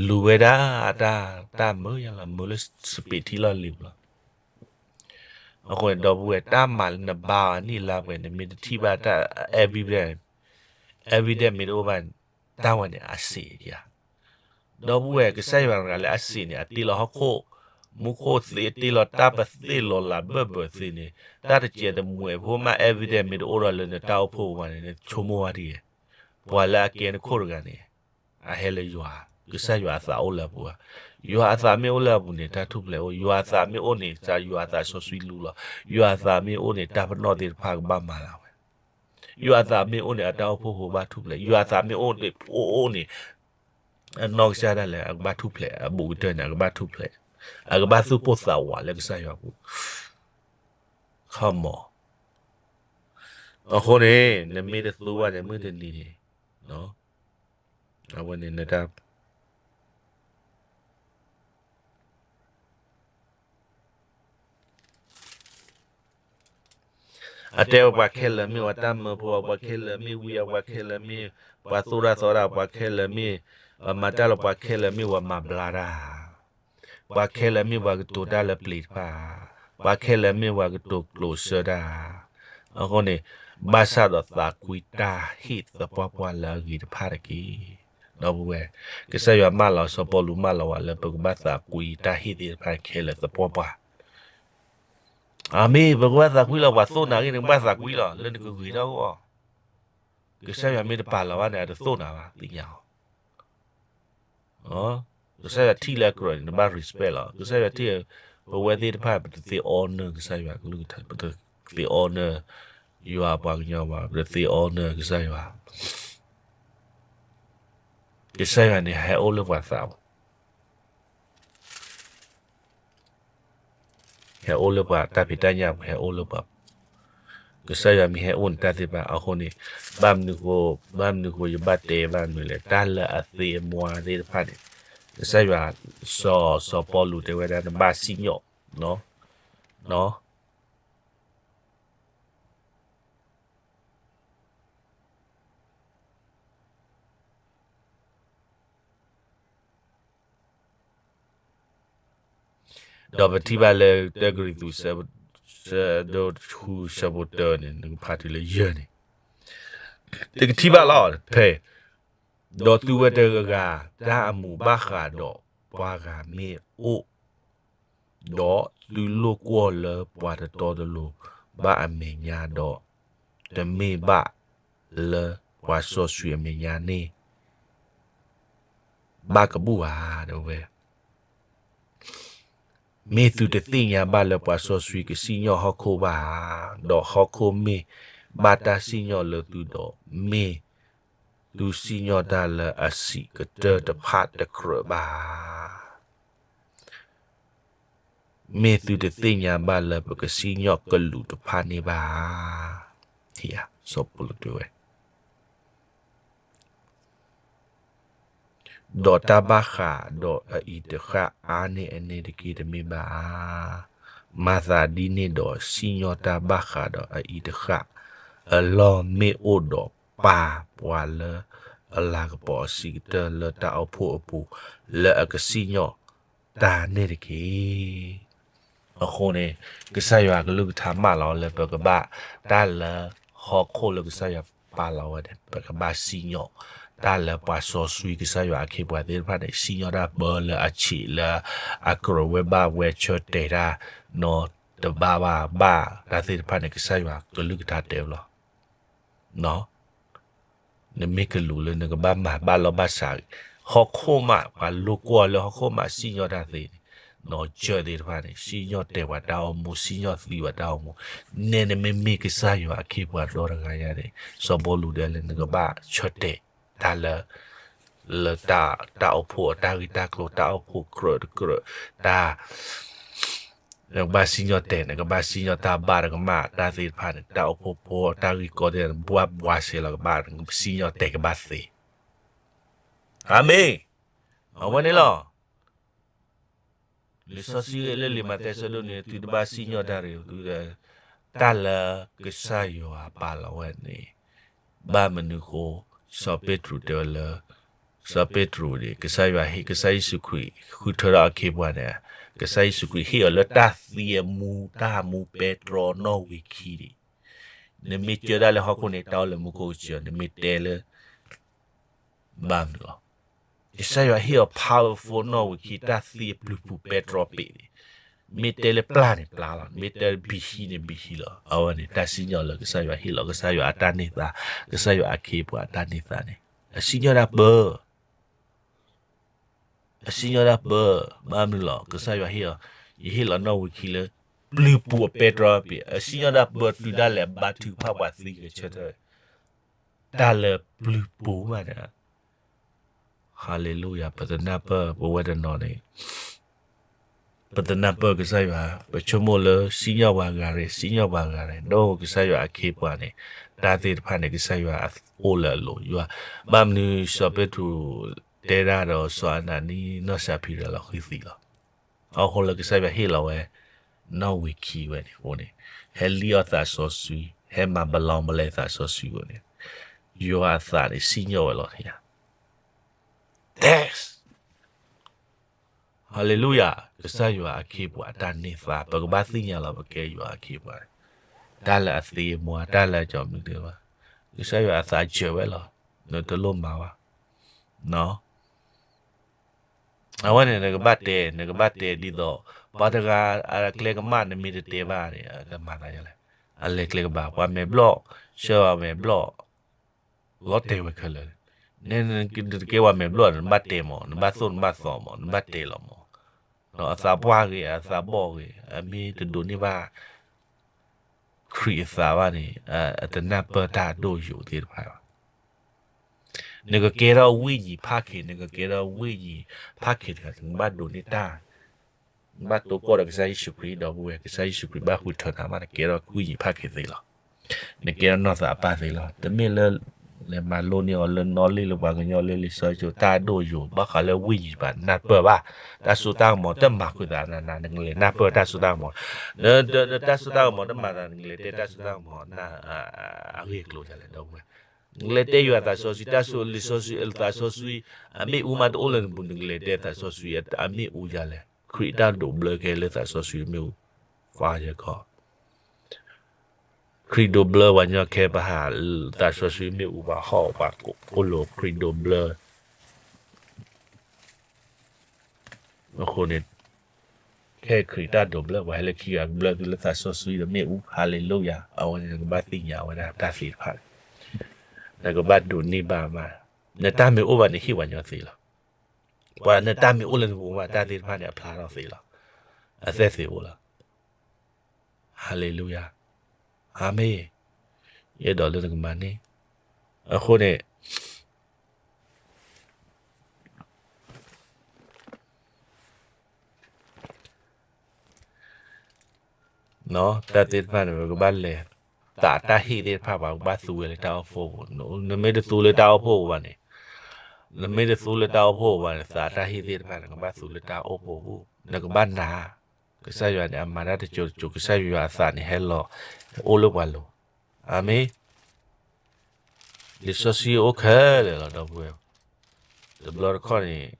လူၤဝဲဒၣ်တၢ်, တၢ်မုာ်ယါလီၤ, မုာ်လၢစပံးထံလီၢ်လံၤပူၤလီၤ. အဃိန့ၣ် ဒီပုၢ်ဝဲၢ် တၢ်မၤလၢနဘါအီၤနံၣ်လါပှဲၤ နမ့ၢ်တထံၣ်ဘၣ်တၢ် evidence, evidence မ့ၢ်တအိၣ်ဘၣ်, တၢ်ဝဲန့ၣ်အစ့ယါ ဒီပုၢ်ဝဲၢ် ကစၢ်ယွၤတဂၤလၢအစ့န့ၣ် အတ့လီၤဟီၣ်ခိၣ်, မူခိၣ်သ့, အတ့လီၤတၢ်ပသ့ၣ်လီၤလးဘၢၣ်ဘၢၣ်သ့န့ၣ်, တၢ်တစဲးတမှဲးဖိမး evidence မ့ၢ်တအိၣ်ဒီးလၢနတၢ်အိၣ်ဖှိၣ်ဘၣ်န့ၣ် နဆိကမိၣ်ဝဲဒ်အံၤ, ပှၤလၢအကဲနခိၣ်တဂၤန့ၣ် အဟဲလၢယွၤ, ကစၢ်ယွၤအသးအိၣ်လၢအပူၤဧါ. ယွၤအသးမ့ၢ်အိၣ်လၢအပူၤန့ၣ် တၢ်ထူၣ်ဖျဲးအိၣ်, ယွၤအသးမ့ၢ်အိၣ်န့ၣ် ယွၤအသးစီဆှံလူလီၤ. ယွၤအသးမ့ၢ်အိၣ်န့ၣ် တၢ်ပနီၣ်သ့ၣ်တဖၣ်ကဘၣ်မၤလၢဝဲ. ယွၤအသးမ့ၢ်အိၣ်န့ၣ် အတၢ်အိၣ်ဖှိၣ်ဖိဘၣ်ထူၣ်ဖျဲး, ယွၤအသးမ့ၢ်အိၣ်န့ၣ် အိၣ်အိၣ်န့ၣ် အနီၢ်ကစၢ်ဒၣ်လဲာ် အကဘၣ်ထူၣ်ဖျဲး, အဘူးကတၢၢ်န့ၣ် အကဘၣ်ထူၣ်ဖျဲး, အကဘၣ်သူၣ်ပိၢ်သးဝးလၢကစၢ်ယွၤပူၤ ခီမီၤ. အဃိန့ၣ် နမ့ၢ်တသူဘၣ်န့ၣ် မုၢ်တနံၤန့ၣ် အဝဲန့ၣ်နတၢ် အတဲဝဲပှၤခဲလၢာ်မ့ၢ်ပှၤတၢ်မၢဖိ, ပှၤခဲလၢာ်မ့ၢ်ဝံဧါ, ပှၤခဲလၢာ်မ့ၢ်ပှၤသိၣ်တၢ်သီတၢ်, ပှၤခဲလၢာ်မ့ၢ်ပှၤမၤတၢ်လီၤ, ပှၤခဲလၢာ်မ့ၢ်ပှၤမၤဘျါတၢ်, ပှၤခဲလၢာ်မ့ၢ်ပှၤကတိၤတၢ်လၢပျ့ၤတဖၣ်, ပှၤခဲလၢာ်မ့ၢ်ပှၤကတိၤကျိးစၢၤတၢ်. အဃိန့ၣ် ဘၣ်ဆၣ်ဒီးသးကွံတၢ်ဟ့ၣ်သပှၢ်ပှၢ်လၢအဂ့ၤတဖၣ်တက့ၢ်. ဒီပုၢ်ဝဲၢ်, ကစၢ်ယွၤမၢလီၤ, စီၤပီလူးမၢလီၤဝဲလၢပကဘၣ်သးကွံတၢ်ဟ့ၣ်သ့ၣ်တဖၣ်ခဲလၢာ်သပှၢ်ပှၢ်. အမ့ၢ် ပကဘၣ်သးကွံလီၤ, ပှၤသိၣ်နၤဂ့ၤန့ၣ် ပဘၣ်သးကွံလီၤ, လၢနကဂ့ၤထီၣ်အဂီၢ်. ကစၢ်ယွၤမ့ၢ်တပာ်လီၤဘၣ်န့ၣ် အတသိၣ်နၤဘၣ်, သ့ၣ်ညါအီၤ. ကစၢ်ယွၤထံၣ်လၢအကြၢးန့ၣ် နဘၣ် respect လီၤ. ကစၢ်ယွၤထံၣ် ပဝဲသ့ၣ်တဖၣ် ပတသ့ honor ကစၢ်ယွၤ, ပတသ့ honor ယွၤပှၤကညီဘၣ်, ပတသ့ honor ကစၢ်ယွၤ. ကစၢ်ယွၤန့ၣ် ဟဲအိၣ်လၢပှၤသးပူၤ, ဟဲအိၣ်လၢပှၤတၢ်ဖံးတၢ်ညၣ်ပူၤ, ဟဲအိၣ်လၢပှၤ, ကစၢ်ယွၤမ့ၢ်ဟဲအိၣ်န့ၣ် တၢ်သ့ၣ်တဖၣ်အဃိန့ၣ်, ဘၣ်မနုၤဃိ, ဘၣ်မနုၤဃိယဘၣ်တဲဘၣ်မနုၤလဲၣ်, တၢ်လၢအသ့အမွှၤသ့ၣ်တဖၣ်န့ၣ်, ကစၢ်ယွၤ, စီၤ, စီၤပီလူးတဲဝဲဒၣ် နဘၣ်စံၣ်ညီၣ်, ဒီးပထံၣ်ဘၣ်လၢ တၢကရံၣ်သူး ဆၢဒိၣ်ဃု ဆၢဖိတၢန့ၣ် နကဖးတုၤလၢယဲၢ်န့ၣ်, တကထံၣ်ဘၣ်လီၤ, ဖဲ, ဒီးသုဝဲတဂၤ တၢ်အမူးဘၣ်ဃးဒီးပှၤဂၤမ့ၢ်အိၣ်, ဒီးသုလိာ်ကွီၢ်လၢပှၤတတီတလိၤဘၣ်အမဲာ်ညါဒီး, တမ့ၢ်ဘၣ်လၢပှၤစီဆှံအမဲာ်ညါန့ၣ် ဘၣ်ကဘူၣ်ဧါ, တဲဝဲ မ့ၢ်သုတသ့ၣ်ညါဘၣ်လၢပှၤစီဆှံကစံၣ်ညီၣ်ဟီၣ်ခိၣ်ဘၣ်ဧါ, ဒီးဟီၣ်ခိၣ်မ့ၢ်ဘၣ်တၢ်စံၣ်ညီၣ်လၢသုဒီး, မ့ၢ်သုစံၣ်ညီၣ်တၢ်လၢအဆံးကတၢၢ်တဖၣ်တကြၢးဘၣ်ဧါ. မ့ၢ်သုတသ့ၣ်ညါဘၣ်လၢပကစံၣ်ညီၣ်ကလုာ်တဖၣ်န့ၣ်ဘၣ်ဧါ. စီၤပီလူးတဲဝဲ ဒီးတၢ်ဘၣ်ဃးဒီးအအံၤတဃၣ်အါန့ၢ်အန့ၣ်တက့ၢ်တမ့ၢ်ဘၣ်ဧါ. မၤသးဒ်န့ၣ်ဒီးစံၣ်ညီၣ်တၢ်ဘၣ်ဃးဒီးအအံၤတဃၣ်အလီၢ် မ့ၢ်အိၣ်ဒီးပာ်ပှၤလၢအလၤကပီၤအဆံးကတၢၢ်လၢတၢ်အိၣ်ဖှိၣ်အပူၤ လၢအကစံၣ်ညီၣ်တၢ်န့ၣ်တက့ၢ်. အဃိန့ၣ် ကစၢ်ယွၤကလုၢ်ကထါမၢလီၤလၢပကဘၣ်တၢ်လၢဟီၣ်ခိၣ်လၢကစၢ်ယွၤပာ်လီၤဝဲန့ၣ် ပကဘၣ်စံၣ်ညီၣ်တၢ်လၢပှၤစီဆှံကစၢ်ယွၤအခ့အပှၤသ့ၣ်တဖၣ်န့ၣ် စံၣ်ညီၣ်တၢ်ပၢလၢအဆံးလၢအကြၢးဝဲဘၣ်ဝဲဆၢတဲာ်တၢ် နီတဘၣ်ဘၣ်ဘၣ်တၢ်သ့ၣ်တဖၣ်န့ၣ် ကစၢ်ယွၤကလုၢ်ကထါတဲဝဲလီၤ. နမ့ၢ်ကလူးလၢနကဘၣ်မၤဘၣ်လီၢ်ဘၣ်စး ဟီၣ်ခိၣ်မး ပှၤလိာ်ကွီၢ်လၢဟီၣ်ခိၣ်မး စံၣ်ညီၣ်တၢ်သ့န့ၣ် နီၢ်ကၢၢ်သ့ၣ်တဖၣ်န့ၣ် စံၣ်ညီၣ်တဲာ်ပှၤတၢ်အိၣ်မူ စံၣ်ညီၣ်သံပှၤတၢ်အိၣ်မူ, နဲနမ့မ့ၢ်ကစၢ်ယွၤအခ့အပှၤဒီတဂၤညါန့ၣ် စီၤပီလူးတဲလၢနကဘၣ်ဆၢတဲာ်တၢ်လၢ လၢတၢ်အိၣ်ဖှိၣ်အတၢ်ဂ့ၢ်တၢ်ကျိၤ တၢ်အိၣ်ဖှိၣ်ကြၢးတကြၢး တၢ် နကဘၣ်စံၣ်ညီၣ်တဲာ် နကဘၣ်စံၣ်ညီၣ်တၢ်ဘၣ်တကမၣ် တၢ်သ့ၣ်တဖၣ်န့ၣ် တၢ်အိၣ်ဖှိၣ်ဖိ တၢ်ဂ့ၢ်ကီသ့ၣ်တဖၣ် နဘၣ်ဘှါစဲးလီၤကဘၣ် နကစံၣ်ညီၣ်တဲာ်ကဘၣ်သ့. အၤမ့ၣ်. အဝဲန့ၣ်လီၤ. လံာ်စီဆှံလၢလံာ်မးသဲဆၢဒိၣ်န့ၣ် သုတဘၣ်စံၣ်ညီၣ်တၢ်ရ့ သု တၢ်လၢကစၢ်ယွၤပာ်လီၤဝဲန့ၣ် ဘၣ်မနုၤဃိ စီၤပ့းတရူးတဲဝဲလၢ စီၤပ့းတရူးန့ၣ် ကစၢ်ယွၤဟ့ၣ် ကစၢ်ယ့ၣ်ၡူးခရံာ် ဃုထၢထီၣ်အခ့အပှၤန့ၣ် ကစၢ်ယ့ၣ်ၡူးခရံာ်ဟ့ၣ်အီၤလၢတၢ်သံအမူ တၢ်မူပဲတြီနီၣ်ဝံာ်ခံန့ၣ် နမ့ၢ်ကၢဒၣ်လၢဟီၣ်ခိၣ်န့ၣ် တၢ်အိၣ်လၢမူခိၣ်ကစၢ် နမ့ၢ်တဲလၢ ဘၣ်မနုၤလီၤ. ကစၢ်ယွၤဟ့ၣ်အီၤ powerful နီၣ်ဝံာ်ခံ တၢ်သံအပျုၤပူၤပဲတြီပ့ၤန့ၣ် မ့ၢ်တဲလၢပျၢ်န့ၣ်ပျၢ်လီၤ မ့ၢ်တဲလၢဘံၣ်ဟံးန့ၣ်ဘံၣ်ဟံးလီၤ. အဝဲန့ၣ် တၢ်စံၣ်ညီၣ်လၢကစၢ်ယွၤဟ့ၣ်လီၤ ကစၢ်ယွၤအတၢ်န့ၢ်သါ ကစၢ်ယွၤအခ့အပှၤအတၢ်န့ၢ်သါန့ၣ် အစံၣ်ညီၣ်တၢ်ပၢ အစံၣ်ညီၣ်တၢ်ပၢ, ဘၣ်မနုၤလီၤ ကစၢ်ယွၤဟ့ၣ်အီၤ, ယဟ့ၣ်လီၤနီၣ်ဝံာ်ခံလၢ ပျုၤပူၤအပဲတြီပံၤ, အစံၣ်ညီၣ်တၢ်ပၢတုၤဒၣ်လဲာ်အဘါထုကဖၣ်ပှၤသံကဆၢထၢၣ် တၢ်လၢပျုၤပူၤမးန့ၣ်, ဟၤလ့လူယၤ, ပတနၢ်ပၢၢ်ပဝဲတနီၤန့ၣ်, ပတနၢ်ပၢၢ်ကစၢ်ယွၤ, ပဆိကမိၣ်လၢစံၣ်ညီၣ်ပှၤဂၤရဲၣ်, စံၣ်ညီၣ်ပှၤဂၤရဲၣ်, ဒီးကစၢ်ယွၤအခ့အပှၤန့ၣ်, တၢ်သ့ၣ်တဖၣ်န့ၣ် ကစၢ်ယွၤအိၣ်လၢအလိၤ, ယွၤ, ဘၣ်မနုၤစီၤပ့းတရူးတဲဒၣ်ဒီးစီၤအနနံနီၢ်စၤဖံရၤလီၤဃံသံလီၤ. အဃိလၢကစၢ်ယွၤဟ့ၣ်လီၤဝဲ နီၣ်ဝံာ်ခံဝဲန့ၣ်အဃိန့ၣ်, ဟဲလံၣ်အီၣ်သးစီဆှံ, ဟဲမၤဘလီဘလဲသးစီဆှံအဃိန့ၣ်, ယွၤအသးန့ၣ်စံၣ်ညီၣ်ဝဲလီၤ. တဲ ဟၤလ့လူယၤ, ကစၢ်ယွၤအခ့အပှၤအတၢ်န့ၢ်သါ ပကဘၣ်သ့ၣ်ညါလီၤ ပကဲယွၤအခ့အပှၤ, တၢ်လၢအသ့အမွၤ, တၢ်လၢအကၠီမုၢ်တ့ၢ်ဘၣ်, ကစၢ်ယွၤအသးစၢၤဝဲလီၤ, နတလိၣ်မၤဘၣ်. အဝဲန့ၣ် နကဘၣ်တဲ, နကဘၣ်တဲဒ်သိး ပှၤတဂၤအကျဲကမၣ် နမ့ၢ်တတဲဘၣ်န့ၣ် အကမၤသးဒ်လဲၣ်, အလဲၤကျဲကဘၣ်, ပှၤမဲာ်ဘျီၣ်, ဆှၢပှၤမဲာ်ဘျီၣ်, လီၤတဲာ်ဝဲခဲလၢာ်, နတကဲပှၤမဲာ်ဘျီၣ် နဘၣ်တဲမး, နဘၣ်သိၣ်နဘၣ်သီမး, နဘၣ်တဲလီၤမး, ဒီးအသးပှၢ်ဂ့ၤ အသးဘီၣ်ဂ့ၤ အမ့ၢ်တဒိးန့ၢ်ဘၣ် ခရံာ်အသးဘၣ်န့ၣ် အတနၢ်ပၢၢ်တၢ်အဒိၣ်ယိာ်သ့ၣ်တဖၣ်ဘၣ်. နကကဲထီၣ်ဝိညာဉ်ဖးခ့ၤ, နကကဲထီၣ်ဝိညာဉ်ဖးခ့ၤတဂၤ နဘၣ်ဒိးန့ၢ်တၢ်, နဘၣ်တိကိၢ်ဒီးကစၢ်ယ့ၣ်ၡူးခရံာ် ဒီပုၢ်ဝဲၢ်, ကစၢ်ယ့ၣ်ၡူးခရံာ်ဘၣ်ဃုထၢနၤမး နကဲထီၣ်ဝိညာဉ်ဖးခ့ၤသ့လီၤ. နကဲထီၣ်နီၢ်သးအပၢ်သ့လီၤ. တမ့ၢ်လၢ လဲၤမၤလိန့ၢ်အီၤလၢနီၣ်လံၣ်လၢပှၤကညီလၢလံာ်စီဆှံ တၢ်အဒိၣ်ယိာ် ဘၣ်ဃးလၢဝိညာဉ်တဖၣ် နၢ်ပၢၢ်ဘၣ်, တၢ်စိတၢ်ကမီၤတမၤဃုာ်သးနၤ, နကလဲၤနၢ်ပၢၢ်တၢ်စိတၢ်ကမီၤ, နတၢ်စိတၢ်ကမီၤတမၤသး နကလဲၤတဲတၢ်စိတၢ်ကမီၤ အဂ့ၢ်အကျိၤဒ်လဲၣ် ဒီပုၢ်ဝဲၢ်. နကလဲၤတဲယွၤသးစီဆှံ တၢ်စိလံာ်စီဆှံ လံာ်သးစီဆှံ အမ့ၣ်အူမးတအိၣ်လၢနပူၤ နကလဲၤတဲသးစီဆှံ အမ့ၣ်အူဒ်လဲၣ်. ခရံာ်တၢ်ဒိးဘျၢကဲလၢသးစီဆှံမ့ၣ်အူ, ဖးယကီ ခရံာ်ဒိးဘျၢပှၤကညီခဲပဟး သးစီဆှံမ့ၣ်အူပှၤဟီၣ်ပှၤကိးလိာ် ခရံာ်ဒိးဘျၢ. အဃိန့ၣ် ခဲခရံာ်တၢ်ဒိးဘျၢ ပှၤဟဲလၢခံဂၤကဘျၢသုလၢသးစီဆှံဒီးမ့ၣ်အူ ဟၤလ့လူယၤ. အဝဲန့ၣ်နကဘၣ်သ့ၣ်ညါဝဲဒၣ်တၢ်သ့ၣ်တဖၣ်န့ၣ် နကဘၣ်ဒိးန့ၢ်ဘၣ်မး, နတၢ်မ့ၢ်အိၣ်ဘၣ်န့ၣ်ဟ့ၣ်ပှၤကညီသ့လီၤ. ပှၤနတၢ်မ့ၢ်အိၣ်လၢနပူၤဘၣ် တၢ်သ့ၣ်တဖၣ်န့ၣ် အဖျါထီၣ်သ့လီၤ. အသဲၣ်သ့ၣ်အိၣ်လီၤ. ဟၤလ့လူယၤ. အၤမ့ၣ်. ယအဲၣ်ဒိးလၢနကမၤန့ၢ်. အဃိန့ၣ် တၢ်သ့ၣ်တဖၣ်န့ၣ် ပကဘၣ်လဲၤ, သးတၢ်ဟ့ၣ်သ့ၣ်တဖၣ် ပှၤကဘၣ်သူဝဲလၢတၢ်အိၣ်ဖှိၣ်ပူၤ, နမ့ၢ်တသူလၢတၢ်အိၣ်ဖှိၣ်ပူၤဘၣ်န့ၣ်, နမ့ၢ်တသူလၢတၢ်အိၣ်ဖှိၣ်ပူၤဘၣ်န့ၣ် သးတၢ်ဟ့ၣ်သ့ၣ်တဖၣ် နကဘၣ်သူလၢတၢ်အိၣ်ဖှိၣ်ပူၤ, နကဘၣ်နာ်, ကစၢ်ယွၤန့ၣ် အမၤတၢ်တစိၤတစိၤ ကစၢ်ယွၤအသးန့ၣ်ဟဲလီၤအိၣ်လၢပှၤလိၤ. အၤမ့ၣ်. လံာ်စီဆှံအိၣ်ခဲလၢာ်လီၤ ဒီပုၢ်ဝဲၢ်, တဘျီတခီၣ်န့ၣ်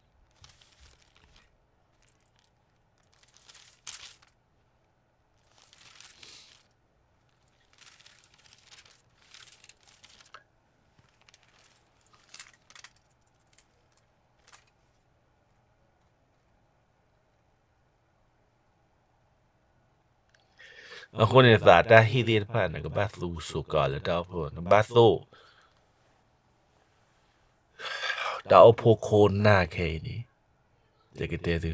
အဃိန့ၣ် သးတၢ်ဟ့ၣ်သ့ၣ်တဖၣ် နကဘၣ်သူစူးကါလၢတၢ်အိၣ်ဖှိၣ်, နဘၣ်သိၣ် တၢ်အိၣ်ဖှိၣ်ခိၣ်နၢ်ခဲအံၤန့ၣ် ယကတဲသု,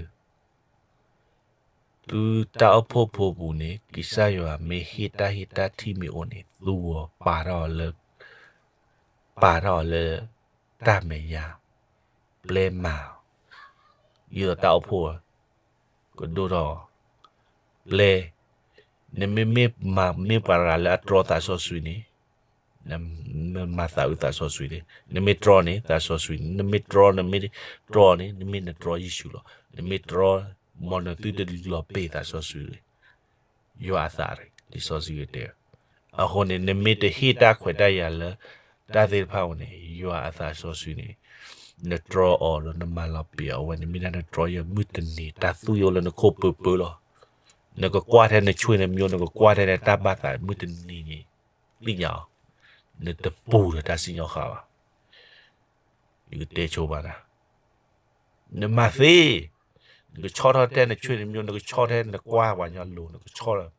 သုတၢ်အိၣ်ဖှိၣ်ဖိပူၤန့ၣ် ကစၢ်ယွၤမ့ၢ်ဟ့ၣ်တၢ်ဟ့ၣ်တၢ်ထံၣ်မ့ၢ်အိၣ်န့ၣ် သူဝဲပာ်ထီၣ်လၢ ပာ်ထီၣ်လၢ တၢ်မဲာ်ညါ ပျဲမၤအီၤ, ဒ်သိးတၢ်အိၣ်ဖှိၣ် ကဒိၣ်ထီၣ် ပျဲ, နမ့မ့ၢ်မၤမ့ၢ်ပှၤတဂၤလၢအတြီသးစီဆှံန့ၣ်, နမၤသးအုးသးစီဆှံန့ၣ်, နမ့ၢ်တြီန့ၣ် သးစီဆှံန့ၣ်, နမ့ၢ်တြီ နမ့ၢ်တြီန့ၣ် နမ့ၢ်နတြီယ့ၣ်ၡူးလီၤ. နမ့ၢ်တြီ မ်နသုတလီၤပ့ၢ်သးစီဆှံန့ၣ် ယွၤအသးရ့ၣ် လံာ်စီဆှံကတဲ. အဃိန့ၣ် နမ့ၢ်တဟ့ၣ်တၢ်ခွဲးတၢ်ယာ်လၢ တၢ်သ့ၣ်တဖၣ်အံၤန့ၣ် ယွၤအသးစီဆှံန့ၣ် နတြီအီၤဒီးနမၤလီၤပံာ်အီၤဝဲ နမ့ၢ်ဒၣ်နတြီယဲၢ်မုၢ်တနံၤ တၢ်သူၣ်ယိၣ်လၢနခိၣ်ပၢၤပၢၤလီၤ. နကကွၢ်ထဲနဆွေနမျိုး နကကွၢ်ထဲနတၢ်ဘၣ်သးမုၢ်တနံၤန့ၣ် သ့ၣ်ညါအီၤ, နတပူၤဒီးတၢ်စံၣ်ညီၣ်ဃာ်ဘၣ်. ယကတဲဆိဘၣ်နၤ, နမၤသ့, နကဆီၣ်ထီၣ်ထဲနဆွေနမျိုး နကဆီၣ်ထဲနကွၢ်ပှၤကညီလိၤ နကဆီၣ်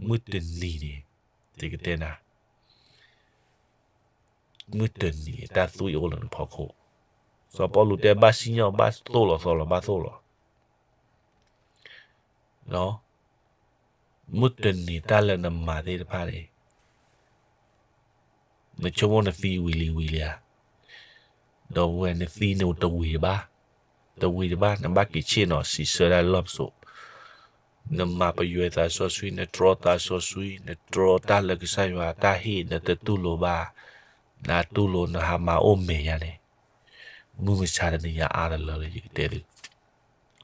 မုၢ်တနံၤန့ၣ် ယကတဲနၤ, မုၢ်တနံၤတၢ်သူၣ်အိၣ်လၢနဖီခိၣ်, စီၤပီလူးတဲဘၣ်စံၣ်ညီၣ်ဘၣ်သိၣ်လီၤသီလီၤဘၣ်သိၣ်လီၤ. မုၢ်တနံၤတၢ်လၢနမၤသ့ၣ်တဖၣ်န့ၣ် နဆိကမိၣ်နသံဝံၤလံဝံၤလံဧါ. ဒီပုၢ်ဝဲၢ် နသံန့ၣ်တဝံၤတဘၣ်, တဝံၤတဘၣ် နဘၣ်က့ၤဆ့ၣ်နီၤစံးဆၢဒၣ်လၢလီၢ်ပစိာ်. နမၤပယွဲသးစီဆှံ နတြီသးစီဆှံ နတြီတၢ်လၢကစၢ်ယွၤတၢ်ဟ့ၣ် နတတူၢ်လိာ်ဘၣ်, နတူၢ်လိာ်နဟးမၤအိၣ်မဲာ်ညါန့ၣ် မုၢ်မဆါတနံၤညါအါတလၢလံ ယကတဲသု,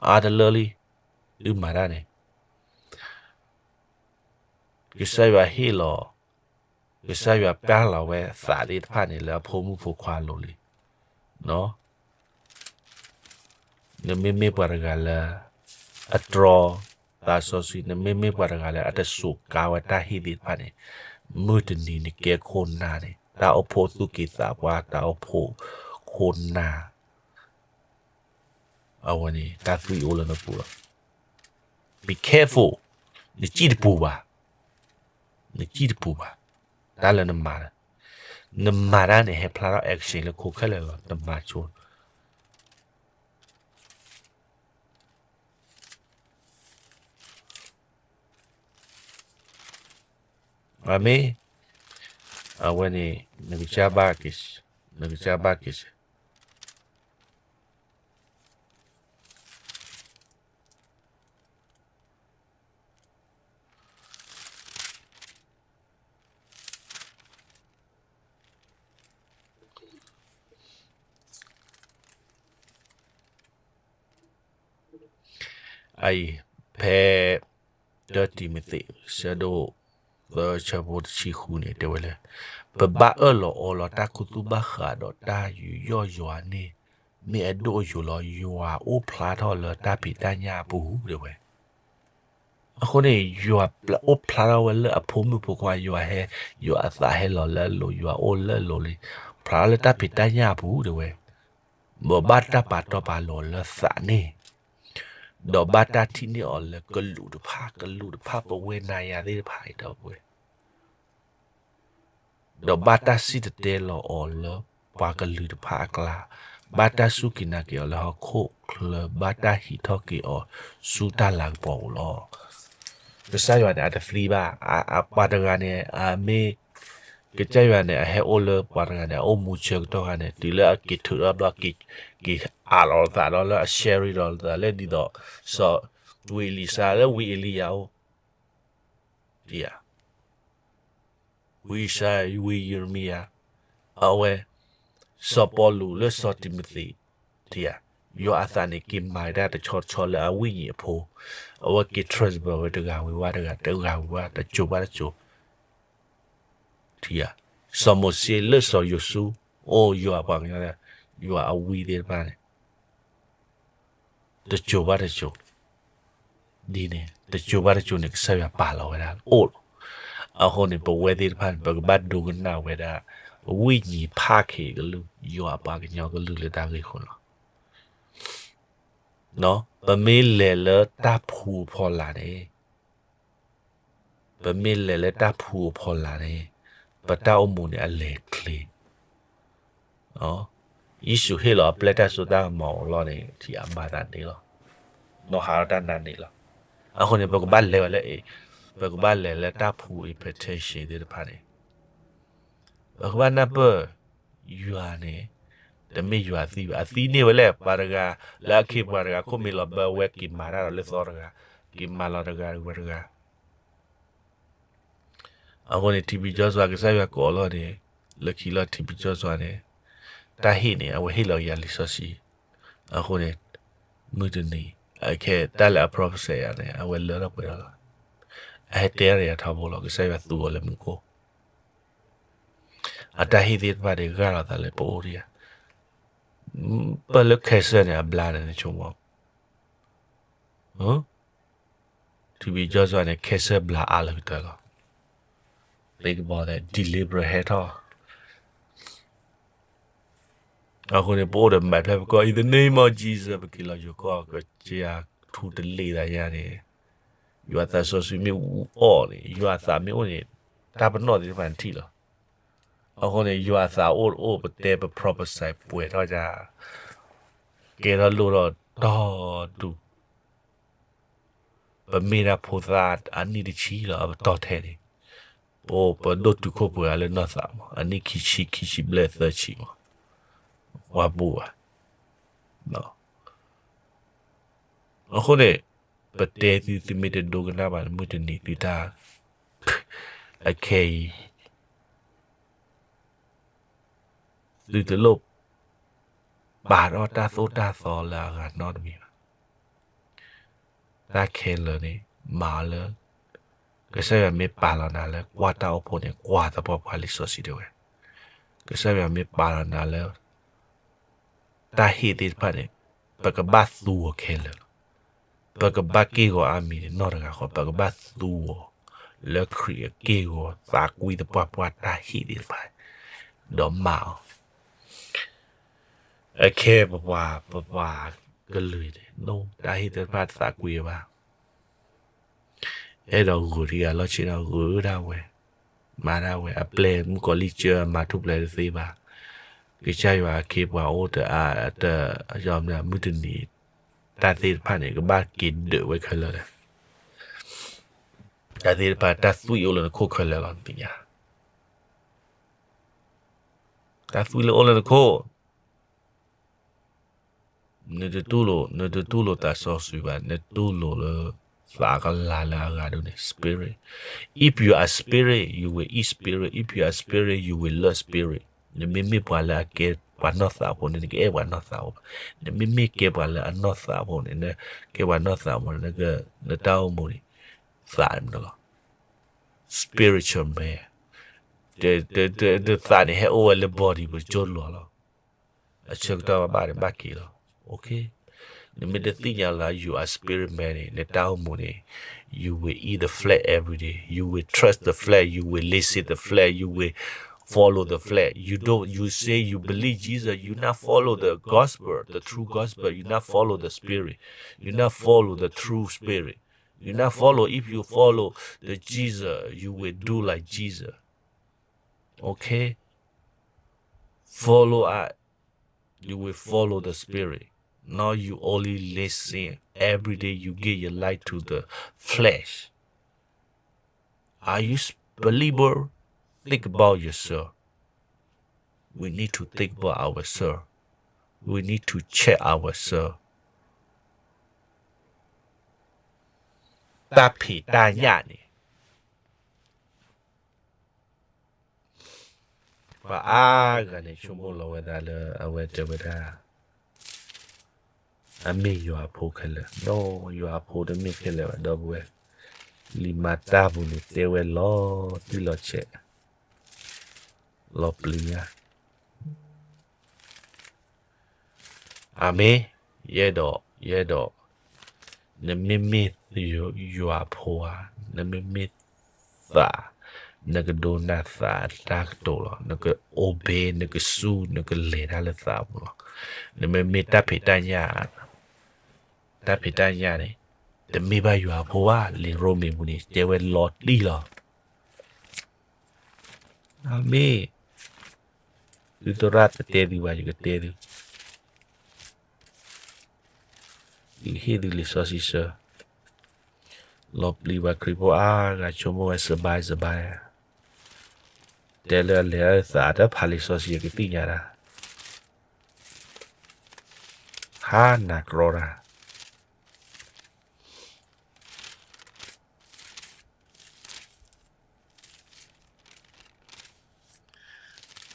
အါတလၢလံ, သုမၤတၢ်န့ၣ် ကစၢ်ယွၤဟ့ၣ်လီၤ, ကစၢ်ယွၤပျၢ်လီၤဝဲသးသ့ၣ်တဖၣ်န့ၣ် လၢအဖိမုၣ်ဖိခွါအလိၤလံ. နမ့မ့ၢ်ပှၤတဂၤလၢ အတြီသးစီဆှံ နမ့မ့ၢ်ပှၤတဂၤလၢအတစိာ်ကါဝဲတၢ်ဟ့ၣ်သ့ၣ်တဖၣ်န့ၣ် မုၢ်တနံၤနကဲခိၣ်နၢ်န့ၣ် တၢ်အိၣ်ဖှိၣ်သူၣ်က့သးပှၢ် တၢ်အိၣ်ဖှိၣ်ခိၣ်နၢ် အဝဲန့ၣ် တၢ်သွံၣ်အိၣ်လၢနပူၤလီၤ. Be careful, နစံၣ်တပူၤဘၣ်, နစံၣ်တပူၤဘၣ်, တၢ်လၢနမၤ, နမၤတၢ်န့ၣ် ဟဲဖျါထီၣ် action လၢခိခဲလၢာ်လီၤ နမၤဆိ အမ့ၢ်, အဝဲန့ၣ် နကစၢ်ဘၣ်က့ၤ, နကစၢ်ဘၣ်က့ၤ အံၤ, ဖဲ တၢတံၤမသ့း ဆၢဒိၣ်သၢ ဆၢဖိတဆံဃုန့ၣ် တဲဝဲလၢ ပဘၣ်အၢၣ်လီၤအီလီၤတၢ်ခူသူၣ်ဘၣ်ဃးဒီးတၢ်ယူးယီၣ်ယွၤန့ၣ် မ့ၢ်အဒိၣ်အယိာ်လီၤ. ယွၤအိၣ်ဖျါထီၣ်လၢတၢ်ဖံးတၢ်ညၣ်အပူၤ တဲဝဲ. အဃိန့ၣ် ယွၤအိၣ်ဖျါထီၣ်ဝဲလၢအဖိမုၣ်ဖိခွါ ယွၤဟဲ, ယွၤအသးဟဲလီၤလၢအလိၤ ယွၤအိၣ်လၢအလိၤလံ, ဖျါထီၣ်လၢတၢ်ဖံးတၢ်ညၣ်အပူၤ တဲဝဲ. ဒီးဘၣ်တၢ်ပာ်တီပာ်လိၤအီၤလၢသးန့ၣ်, ဒီးဘၣ်တၢ်ထံၣ်န့ၢ်အီၤလၢကလူးတဖၣ်, ကလူးတဖၣ် ပဝဲနၤယၤသ့ၣ်တဖၣ်အံၤ ဒီပုၢ်ဝဲၢ် ဒီးဘၣ်တၢ်စံၣ်တဲၤတဲလီၤအီၤလၢပှၤကလုာ်တဖၣ်အကျါ, ဘၣ်တၢ်စူၢ်က့ၤနာ်က့ၤအီၤလၢဟီၣ်ခိၣ်ချၢ, ဘၣ်တၢ်ဟံးထီၣ်က့ၤအီၤဆူတၢ်လၤကပီၤပူၤလီၤ. ကစၢ်ယွၤန့ၣ် အတသံဘၣ်, အပှၤတဂၤန့ၣ် အမ့ၢ်, ကစၢ်ယွၤန့ၣ် အဟဲအိၣ်လၢပှၤတဂၤန့ၣ် အအိၣ်မူဆၢကတီၢ်ခါန့ၣ် တုၤလၢအက့ၤထုးထီၣ်ဘျီ က့ၤအးလီၤသးဒီးလၢအ share ဒီးလၢဒ်သိး စီၤဝံၤအ့လံၡါလၢဝံၤအ့လံယၤအိၣ် ထံဧါ, ဝံၤအ့ၡါယၤ ဝံၤယံးရမံယၤ, အဝဲ, စီၤပီလူးလၢစီၤတံၤမသ့း, ထံဧါ, ယွၤအသးန့ၣ် က့ၤမၤတၢ်တဆီတဆီလၢအဝိညာဉ်အဖိ, အဝဲက့ၤ transfer ဝဲတဂၤဝံၤဝဲတဂၤ တဂၤဝံၤဝဲ တစိၤဘၣ်တစိၤ ထံဧါ, စီၤမိၤၡ့လၢစီၤယိၤၡူ, အိၣ်ယွၤအပှၤကညီ, ယွၤအဝံသ့ၣ်တဖၣ်န့ၣ် တစိၤဘၣ်တစိၤ, ဒ်န့ၣ် တစိၤဘၣ်တစိၤန့ၣ် ကစၢ်ယွၤပာ်လီၤဝဲဒၣ်အိၣ်လီၤ. အဃိန့ၣ် ပဝဲသ့ၣ်တဖၣ်န့ၣ် ပကဘၣ်ဒိကနၣ်ဝဲဒၣ် ဝိညာဉ်ဖးခ့ကလုၢ်, ယွၤအပှၤကညီကလုၢ်လၢတၢ်ဂ့ၢ်အဃိလီၤ. ပမ့ၢ်လဲၤလၢတၢ်ဖှူအဖီလာ်န့ၣ် ပမ့ၢ်လဲၤလၢတၢ်ဖှူအဖီလာ်န့ၣ် ပတၢ်အိၣ်မူန့ၣ်အလဲၤချ့, ယ့ၣ်ၡူးဟ့ၣ်လီၤအပျဲၢ်တၢ်စိတၢ်ကမီၤအလီၢ်န့ၣ် ထံၣ်အမၤသးန့ၣ်လီၤ. နီၢ်ဟးထီၣ်တၢ်နါန့ၣ်လီၤ. အဃိန့ၣ် ပကဘၣ်လဲၤဝဲလၢ, ပကဘၣ်လဲၤလၢတၢ်ဖှူ invitation သ့ၣ်တဖၣ်န့ၣ် ပကဘၣ်နၢ်ပၢၢ် ယွၤန့ၣ် တမ့ၢ်ယွၤသံဘၣ်. အသံန့ၢ်ဝဲလဲၣ် ပှၤတဂၤ လၢအခ့ပှၤတဂၤ ခိၣ်မ့ၢ်လီၤဘၢဝဲ က့ၤမၤတၢ်ဒီးလၢသီတဂၤ, က့ၤမၤလီၤတဂၤဝဲတဂၤ အဃိန့ၣ် ထံဘံၣ်ကၠီၣ်သွါ ကစၢ်ယွၤကိးအလီၢ်န့ၣ်, လၢခံလီၤထံဘံၣ်ကၠီၣ်သွါန့ၣ်, တၢ်ဟ့ၣ်န့ၣ် အဝဲဟ့ၣ်လီၤက့ၤယၤလံာ်စီဆှံ, အဃိန့ၣ်, မုၢ်တနံၤ, အခဲတၢ်လၢအ prophesy ယၤန့ၣ် အဝဲလၢထီၣ်ပှဲၤထီၣ်လီၤ. အဟဲတဲထီၣ်ယၤထီဘိလီၤ ကစၢ်ယွၤသူအီၤလၢမူခိၣ် အတၢ်ဟ့ၣ်သ့ၣ်တဖၣ်န့ၣ် ဂၢ်လီၤသးလၢပအိၣ်ဒံးဧါ. ပၢၢ်လၢ cancer န့ၣ် အဘျါန့ၣ် နဆိကမိၣ်, ထံဘံၣ်ကၠီၣ်သွါန့ၣ် cancer ဘျါအါလၢကတၢၢ်လီၤ. Think about that, deliver ဟဲထီၣ် အဃိန့ၣ် ပအိၣ်ဒီးမဲာ်ဖျၢၣ်ပကီၢ် in the name of Jesus ပက့ၤလီၤယိၤကီၢ် ကစၢ်ယွၤထူတလ့ၣ်သးယါန့ၣ်, ယွၤသးစီဆှံမ့ၢ်အီၣ်န့ၣ် ယွၤသးမ့ၢ်အိၣ်န့ၣ် တၢ်ပနီၣ်သ့ၣ်တဖၣ်နထံၣ်လီၤ. အဃိန့ၣ် ယွၤသးအိၣ်တအိၣ် ပတဲပ prophesy ပှဲၤထီၣ်ယါ ကဲထီၣ်လိၣ်ထီၣ်တီၤဒူၣ်, ပမ့ၢ်ဒၣ်ဖိသၣ်အနံၣ်တဆံလီၤ အပတီၢ်ထဲန့ၣ်, ပဒိၣ်တုာ်ခိၣ်ပှဲၤဂၤလၢနီၢ်သးမး, အနံၣ်ခံဆံ ခံဆံဘျဲၣ် သၢဆံမး, ပှၤဘူၣ်ဘၣ်. အဃိန့ၣ် ပတဲသု သုမ့ၢ်တဒိကနၣ်ဘၣ်န့ၣ် မုၢ်တနံၤသုတၢ် အခဲအံၤ သုတလိၣ်ပာ်ထီၣ်တၢ်သိၣ်တၢ်သီလၢအဂၤနီတမံၤဘၣ်. တၢ်ခဲလၢာ်န့ၣ် မၤအီၤလၢ ကစၢ်ယွၤမ့ၢ်ပာ်လီၤနၤလၢကွၢ်တၢ်အိၣ်ဖှိၣ်န့ၣ် ကွၢ်သပှၢ်ပှၢ်လံာ်စီဆှံတဲဝဲ, ကစၢ်ယွၤမ့ၢ်ပာ်လီၤနၤလၢ တၢ်ဟ့ၣ်သ့ၣ်တဖၣ်န့ၣ် ပကဘၣ်သူအီၤခဲလၢာ်လီၤ. ပကဘၣ်က့ၢ်ဂီၤအါမံၤန့ၣ်နီတဂၤဃီ, ပကဘၣ်သူအီၤ လၢခရံာ်အက့ၢ်ဂီၤသးကွံသပှၢ်ပှၢ်တၢ်ဟ့ၣ်သ့ၣ်တဖၣ်, ဒီးမၤအီၤ အခဲပပှၤ ပပှၤကလုာ်န့ၣ် တၢ်ဟ့ၣ်သ့ၣ်တဖၣ်တသးကွံဘၣ်. အဲၣ်ဒိးဂုာ်တဂၤလီၢ်ဆ့ဒီးဂုာ်ဒၣ်ဝဲ, မၤဒၣ်ဝဲ, အပျဲၢ်မုၣ်ကီၤလံၢ်စၢၤမၤထူၣ်ဖျဲးတသ့ဘၣ်. ကစၢ်ယွၤအခ့ပှၤအိၣ်တအါ, တယီမနုၤမုၢ်တနံၤ တၢ်သ့ၣ်တဖၣ်န့ၣ် ကဘၣ်က့ၤဒၢးဝဲခဲလၢာ်လီၤ. တၢ်သ့ၣ်တဖၣ် တၢ်သွံၣ်အိၣ်လၢနခိၣ်ခဲလၢာ်လီၤ နသ့ၣ်ညါ. တၢ်သွံၣ်လၢအိၣ်လၢနခိၣ် နတတူၢ်လိာ်, နတတူၢ်လိာ်သးစီဆှံဘၣ်, နတူၢ်လိာ်လၢသးကလၤလၢအဂၤဒိၣ်န့ၣ် spirit. If you are spirit, you will eat spirit. If you are spirit, you will love spirit. နမ့မ့ၢ်ပှၤလၢအကဲပှၤနီၢ်သးဖိန့ၣ် နကအဲၣ်ပှၤနီၢ်သးဖိဘၣ်. နမ့မ့ၢ်ကဲပှၤလၢအနီၢ်သးဖိန့ၣ် နကဲပှၤနီၢ်သးဖိန့ၣ် နတၢ်အိၣ်မူန့ၣ် သးန့ၣ်လီၤ. Spiritual man. သးန့ၣ် ဟဲအိၣ်ဝဲလၢ body ပကၠိလီၤလီၤ. အဆၢကတီၢ်ဘၣ်ဘၣ်န့ၣ်ဘၣ်က့ၤလီၤ. နမ့ၢ်တသ့ၣ်ညါလၢ you are spirit man န့ၣ် နတၢ်အိၣ်မူန့ၣ် you will eat the flesh every day. You will trust the flesh. You will listen the flesh. You will follow the flesh. You don't, you say you believe Jesus, you not follow the gospel, the true gospel. You not follow the spirit. You not follow the true spirit. You not follow. If you follow the Jesus, you will do like Jesus. Okay? Follow us. You will follow the spirit. Now you only listen. Every day you give your life to the flesh. Are you believer? Think about yourself. We need to think about ourselves. We need to check ourselves. တၢ်ဖံးတၢ်ညၣ်န့ၣ် ပှၤအါဂၤန့ၣ် ဆိကမိၣ်လီၤဝဲဒၣ်လၢအဝဲတဲဝဲဒၣ် အမ့ၢ်ယွၤအဖိခဲလၢာ်, ဒီးယွၤအဖိတမ့ၢ်ခဲလၢာ်ဘၣ် ဒီပုၢ်ဝဲၢ်, လံာ်မၤတၢ်ပူၤန့ၣ်တဲဝဲလီၤတံၢ်လီၤဆဲး, လီၤပျံၤညါ. အၤမ့ၣ်, ယအဲၣ်ဒိး, ယအဲၣ်ဒိး, နမ့မ့ၢ်ယွၤအဖိဧါ, နမ့မ့ၢ်သး, နကဒိကနၣ်သးတၢ်ကတိၤလီၤ, နက obey, နကစူၢ်, နကလဲၤတၢ်လၢသးပူၤလီၤ. နမ့မ့ၢ်တၢ်ဖံးတၢ်ညၣ်, တၢ်ဖံးတၢ်ညၣ်န့ၣ် တမ့ၢ်ဘၣ်ယွၤအဖိဘၣ်, လံာ်ရိမ့ၤပူၤန့ၣ် တဲဝဲလီၤတံၢ်လီၤ. အၤမ့ၣ်, သုသရၣ်တတဲသုဘၣ် ယကတဲသု, ယကဟ့ၣ်သုလံာ်စီဆှံဆၢ, လီၤပျံၤပှၤခရံာ်ဖိအါဂၤဆိကမိၣ်ဝဲစဘါစဘါ, တဲလၢအလဲၤအသးတဖးလံာ်စီဆှံကသ့ၣ်ညါတၢ်, ဟါနၤကြီတၢ်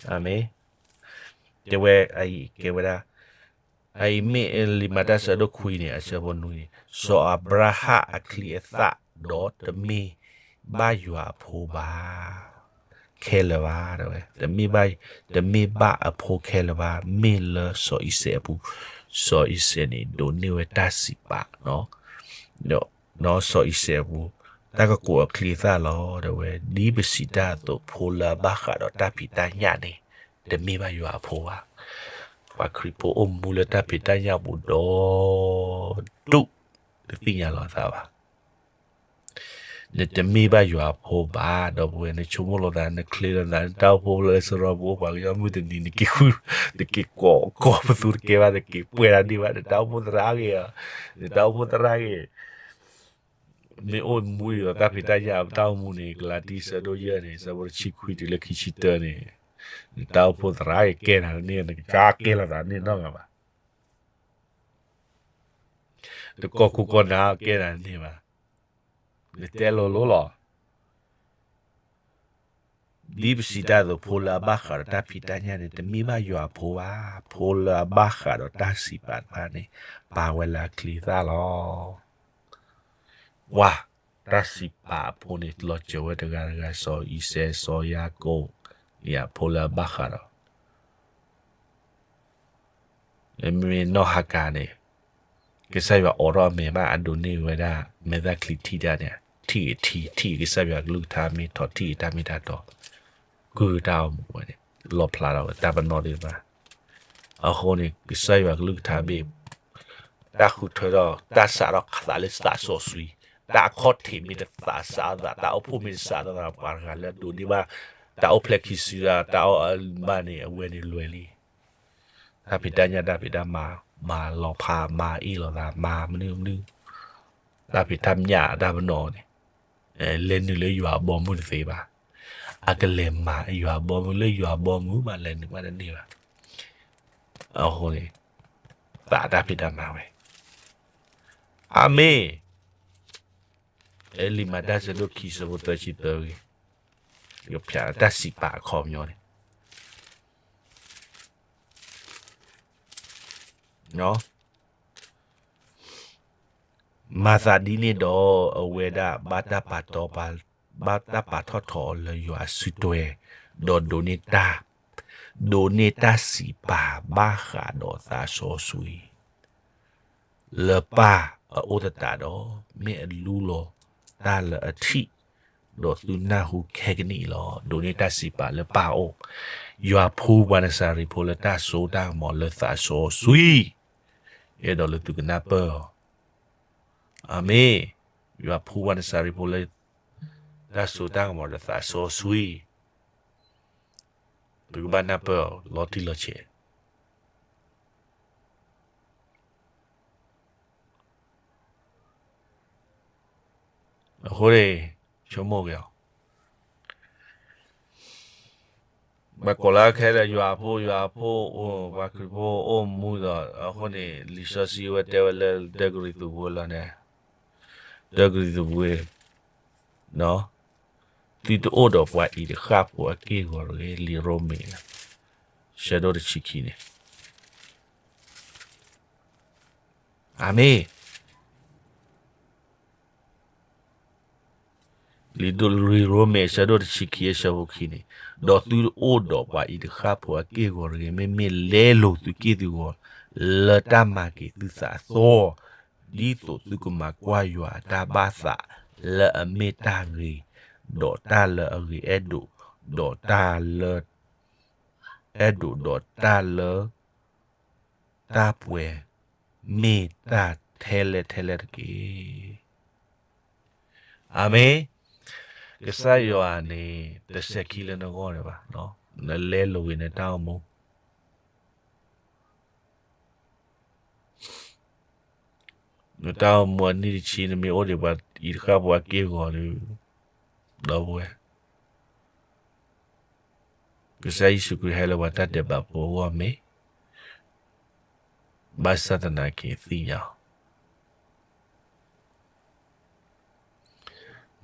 အၤမ့ၣ်, တဲဝဲ, ကဲဝဲဒၣ်, အအံၤမ့ၢ်လံာ်မၤတၢ်ဆၢဒိၣ်ခွံန့ၣ် အဆၢဖိနွံန့ၣ်, စီၤအၤဘြၤဟၣ်အချံအသၣ်ဒီးတမ့ၢ်ဘၣ်ယွၤအဖိဘၣ် ခဲလၢာ်ဘၣ်, တမ့ၢ်ဘၣ်, တမ့ၢ်ဘၣ်အဖိခဲလၢာ်ဘၣ်, မ့ၢ်လၢစီၤအံၤစဲးအပူၤ, စီၤအံၤစဲးန့ၣ် ဒိးန့ၢ်ဝဲတၢ်စံးပာ်, ဒီးစီၤအံၤစဲးအပူၤ, တၢ်ကကိးအချံအသၣ်လီၤ တဲဝဲ, ဒ်ပစံးတၢ်အသိး ဖိလၢအဘၣ်ဃးဒီးတၢ်ဖံးတၢ်ညၣ်န့ၣ် တမ့ၢ်ဘၣ်ယွၤအဖိဘၣ်. ပှၤခရံာ်ဖိအိၣ်မူလၢတၢ်ဖံးတၢ်ညၣ်ပူၤဒီး ဒူၣ်, တသ့ၣ်ညါလီၤအသးဘၣ်. တၢ် နတမ့ၢ်ဘၣ်ယွၤအဖိဘၣ်, ဒီပုၢ်ဝဲၢ်, နဆိကမိၣ်လိာ်သး နချ့လိာ်သး နတၢ်အိၣ်ဖှိၣ်လၢစရီပူၤအိၣ်ပှၤကညီမုၢ်တနံၤ နက့ၤဃု, နက့ၤကိးကီၢ်ပသူတကဲဘၣ်, နက့ၤပှဲၤတၢ်ဒ့ၣ်ဘၣ်, နတၢ်အိၣ်ဖှိၣ်သရၣ်ဂ့ၤဧါ, နတၢ်အိၣ်ဖှိၣ်သရၣ်ဂ့ၤ, မ့ၢ်အိၣ်မူဒီးတၢ်ဖံးတၢ်ညၣ်တၢ်အိၣ်မူန့ၣ် ကလၤတံ ဆၢဒိၣ်ယဲၢ်န့ၣ် ဆၢဖိတဆံခွံတုၤလၢခံဆံတၢန့ၣ်, နတၢ်အိၣ်ဖှိၣ်သရၣ်ဂ့ၤကဲနၤတန့ၢ်, နကစၢ်ကဲလိာ်သးန့ၣ်နီတဂၤဘၣ်. နကီၢ်ခိၣ်ကီၢ်နၢ်ကဲနၤတန့ၢ်ဘၣ်. နတဲလိၤလိၤလီၤ. ဒ်ပစံးတၢ်အသိး ဖိလၢအဘၣ်ဃးဒီးတၢ်ဖံးတၢ်ညၣ်န့ၣ် တမ့ၢ်ဘၣ်ယွၤအဖိဘၣ်. ဖိလၢအဘၣ်ဃးဒီးတၢ်စံးပာ်တဖၣ်န့ၣ် ပာ်ဝဲလၢအချံအသၣ်လီၤ. ပှၤတၢ်စံးပာ်အဖိန့ၣ် လီၤစၢၤဝဲတဂၤတဂၤ, စီၤအံၤစဲး, စီၤယၤကိာ်, န့ၣ်ဖိလၢအဘၣ်ဃးဒီး မ့မ့ၢ်နီၢ်ဟၤကၤန့ၣ် ကစၢ်ယွၤအိးထီၣ်အမဲာ်မး အဒိးန့ၢ်ဝဲဒၣ် မဲာ်သၣ်ချံထံၣ်တၢ်န့ၣ်, ထံၣ်အထံ ထံၣ်ကစၢ်ယွၤကလုၢ်ကထါမ့ၢ်ထီၣ်, ထံၣ်တၢ်မ့ၢ်တၢ်တီ, ကုၢ်တၢ်အိၣ်မူဝဲန့ၣ် လီၣ်ဖျါထီၣ်ဝဲတၢ်ပနီၣ်သ့ၣ်တဖၣ်. အဃိန့ၣ် ကစၢ်ယွၤကလုၢ်ကထါဘ့ၣ် တၢ်ဃုထၢထီၣ် တၢ်စးထီၣ်ခးသးလၢသးစီဆှံ, တၢ်အခီၣ်ထံးမ့ၢ်တသးစးထီၣ်သး, တၢ်အိၣ်ဖှိၣ်မ့ၢ်တစးထီၣ်သး, ပှၤတဂၤလၢအဒိးန့ၢ်ဘၣ် တၢ်အိၣ်ဖျဲၣ်ခံစုတၢ်, တၢ်အီၣ်အဘၣ်န့ၣ် အဝဲန့ၣ်လွဲၢ်လံ. တၢ်ဖံးတၢ်ညၣ် တၢ်ဖံးတၢ်မၤ, မၤလီၤဖး, မၤအ့ၣ်လိာ်သး, မၤမနုၤမနုၤ, တၢ်ဖံးတၢ်ညၣ်တၢ်ပနီၣ်န့ၣ် လဲၤနုာ်လၢယွၤအဘီအမုၢ်တသ့ဘၣ်. အကလဲၤမၤယွၤအဘီအမုၢ်, လၢယွၤအဘီအမုၢ်မး လဲၤနုာ်မးတန့ၢ်ဘၣ်. အဃိန့ၣ် သးတၢ်ဖံးတၢ်မၤဝဲ. အၤမ့ၣ်. အဲလံၤမၤတၢ် ဆၢဒိၣ်ခံ ဆၢဖိသၢဆံသၢဂ့ၤ, ယကဖျါတၢ်စံးပာ်အခီပညီန့ၣ် မၤသးဒ်န့ၣ်ဒီး အဝဲဒၣ် ဘၣ်တၢ်ပာ်ထီၣ်ထီအီၤလၢယွၤအစုထွဲ, ဒီးဒိးန့ၢ်တၢ်, ဒိးန့ၢ်တၢ်စံးပာ်ဘၣ်ဃးဒီးသးစီဆှံ လၢပၢ်အအိၣ်သတးဒီး, မ့ၢ်အလူလီၤတၢ်လၢအထံၣ်, ဒီးသုနၢ်ဟူခဲကနံၣ်အံၤလီၤ. ဒိးန့ၢ်တၢ်စံးပာ်လၢပၢ်အအိၣ်, ယွၤဖှူပှၤနစၤရ့းဖိလၢတၢ်စိတၢ်ကမီၤလၢသးစီဆှံ, အဲၣ်ဒိးလၢသုကနၢ်ပၢၢ်အီၤ. အၤမ့ၣ်. ယွၤဖှူပှၤနစၤရ့းဖိလၢ တၢ်စိတၢ်ကမီၤဒီးသးစီဆှံ, ပကဘၣ်နၢ်ပၢၢ်အီၤလီၤတံၢ်လီၤဆဲး. အဃိန့ၣ် ဆိကမိၣ်က့ၤအီၤ, ပှၤကိးလၢခဲလၢာ် ယွၤအဖိ, ယွၤအဖိ, ပှၤခရံာ်ဖိအိၣ်မူဒီး, အဃိန့ၣ် လံာ်စီဆှံဝဲတဲဝဲလၢ တၢကရံၣ်သူးပှ့ၤလီၤန့ၣ်, တၢကရံၣ်သူးပှ့ၤ သုတအိၣ်ဒီးပှၤအံၤတဃၣ်ဖိအက့ၢ်အဂီၤတဂ့ၤ, လံာ်ရိမ့ၤ ဆၢဒိၣ်တဆံခံန့ၣ်. အၤမ့ၣ်. လံာ်ရိမ့ၤ ဆၢဒိၣ်တဆံခံ အဆၢဖိခံန့ၣ်, ဒီးသုတအိၣ်ဒီးပှၤအံၤတဃၣ်ဖိအက့ၢ်အဂီၤတဂ့ၤ, မ့မ့ၢ်လဲလိာ်သုက့ၢ်သုဂီၤ လၢတၢ်မၤက့ၤသုသးအသီ, ဒ်သိးသုကမၤကွၢ်ယွၤအတၢ်ဘၣ်သးလၢအမ့ၢ်တၢ်ဂ့ၤ, ဒီးတၢ်လၢအဂ့ၤအဲၣ်ဒိး, ဒီးတၢ်လၢ အဲၣ်ဒိးဒီးတၢ်လၢ တၢ်ပှဲၤ မ့ၢ်တၢ်ထဲလဲၣ်ထဲလဲၣ်တက့ၢ်. အၤမ့ၣ်. ကစၢ်ယွၤန့ၣ် တစဲးခံလၢနဂီၢ်န့ၣ်ဘၣ်, နလဲလိာ်က့ၤနတၢ်အိၣ်မူ နတၢ်အိၣ်မူအနံၣ်တဆံ နမ့ၢ်အိၣ်ဒံးပှၤအံၤတဃၣ်ဖိအက့ၢ်အဂီၤဒီး, ဒီပုၢ်ဝဲၢ်, ကစၢ်ယ့ၣ်ၡူးခရံာ်ဟဲလၢပှၤတၢ်ဒဲးဘးဖိအဂီၢ်မ့ၢ်, ဘၣ်ဆၣ်သနာ်က့သ့ၣ်ညါအီၤ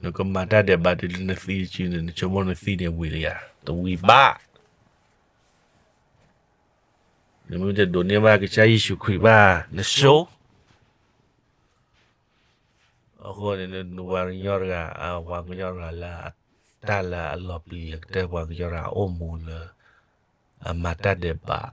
နကမၤတၢ်ဒဲးဘးတုၤလၢနသံတစုန့ၣ် နဆိကမိၣ်နသံန့ၣ်ဝံၤလံဧါ, တဝံၤဘၣ်. နမ့ၢ်တဒိးန့ၢ်ဘၣ်ကစၢ်ယ့ၣ်ၡူးခရံာ်ဘၣ် နဆိ, အဃိန့ၣ် နပှၤကညီတဂၤ, ပှၤကညီတဂၤလၢ တၢ်လၢအလီၤပျံၤလၢကတၢၢ် ပှၤကညီတဂၤအိၣ်မူလၢ အမၤတၢ်ဒဲးဘး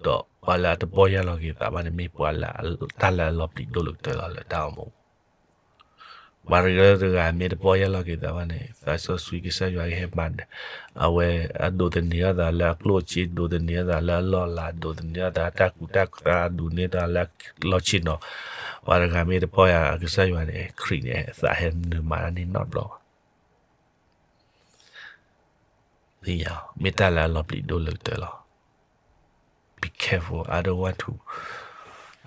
ဒီးပှၤလၢအတပီၢ်ယၢ်လီၤက့ၤသးဘၣ်န့ၣ် မ့ၢ်ပှၤလၢတၢ်လၢအလီၤပျံၤဒိၣ်လၢကတၢၢ်လီၤလၢတၢ်အိၣ်မူပူၤ. ပှၤတဂၤလၢတဂၤမ့ၢ်တပီၢ်ယၢ်လီၤက့ၤသးဘၣ်န့ၣ် သးစီဆှံကစၢ်ယွၤကဟဲမၤ အဝဲအဒိးသန့ၤအသးလၢအကျိၣ်အစ့ ဒိးသန့ၤအသးလၢအလီၢ်အလၤ ဒိးသန့ၤအသးလၢတၢ်ကူတၢ်ကၤ ဒိးသန့ၤအသးလၢအလီၢ်ဆ့ၣ်နီၤ, ပှၤတဂၤမ့ၢ်တပီၢ်ယၢ်ကစၢ်ယွၤန့ၣ် ခရံာ်န့ၣ် သးဟဲနုာ်မၤတၢ်န့ၣ်နီတဘျီဘၣ်. သ့ၣ်ညါ မ့ၢ်တၢ်လၢအလီၤပျံၤဒိၣ်လၢကတၢၢ်လီၤ. Be careful. I don't want to,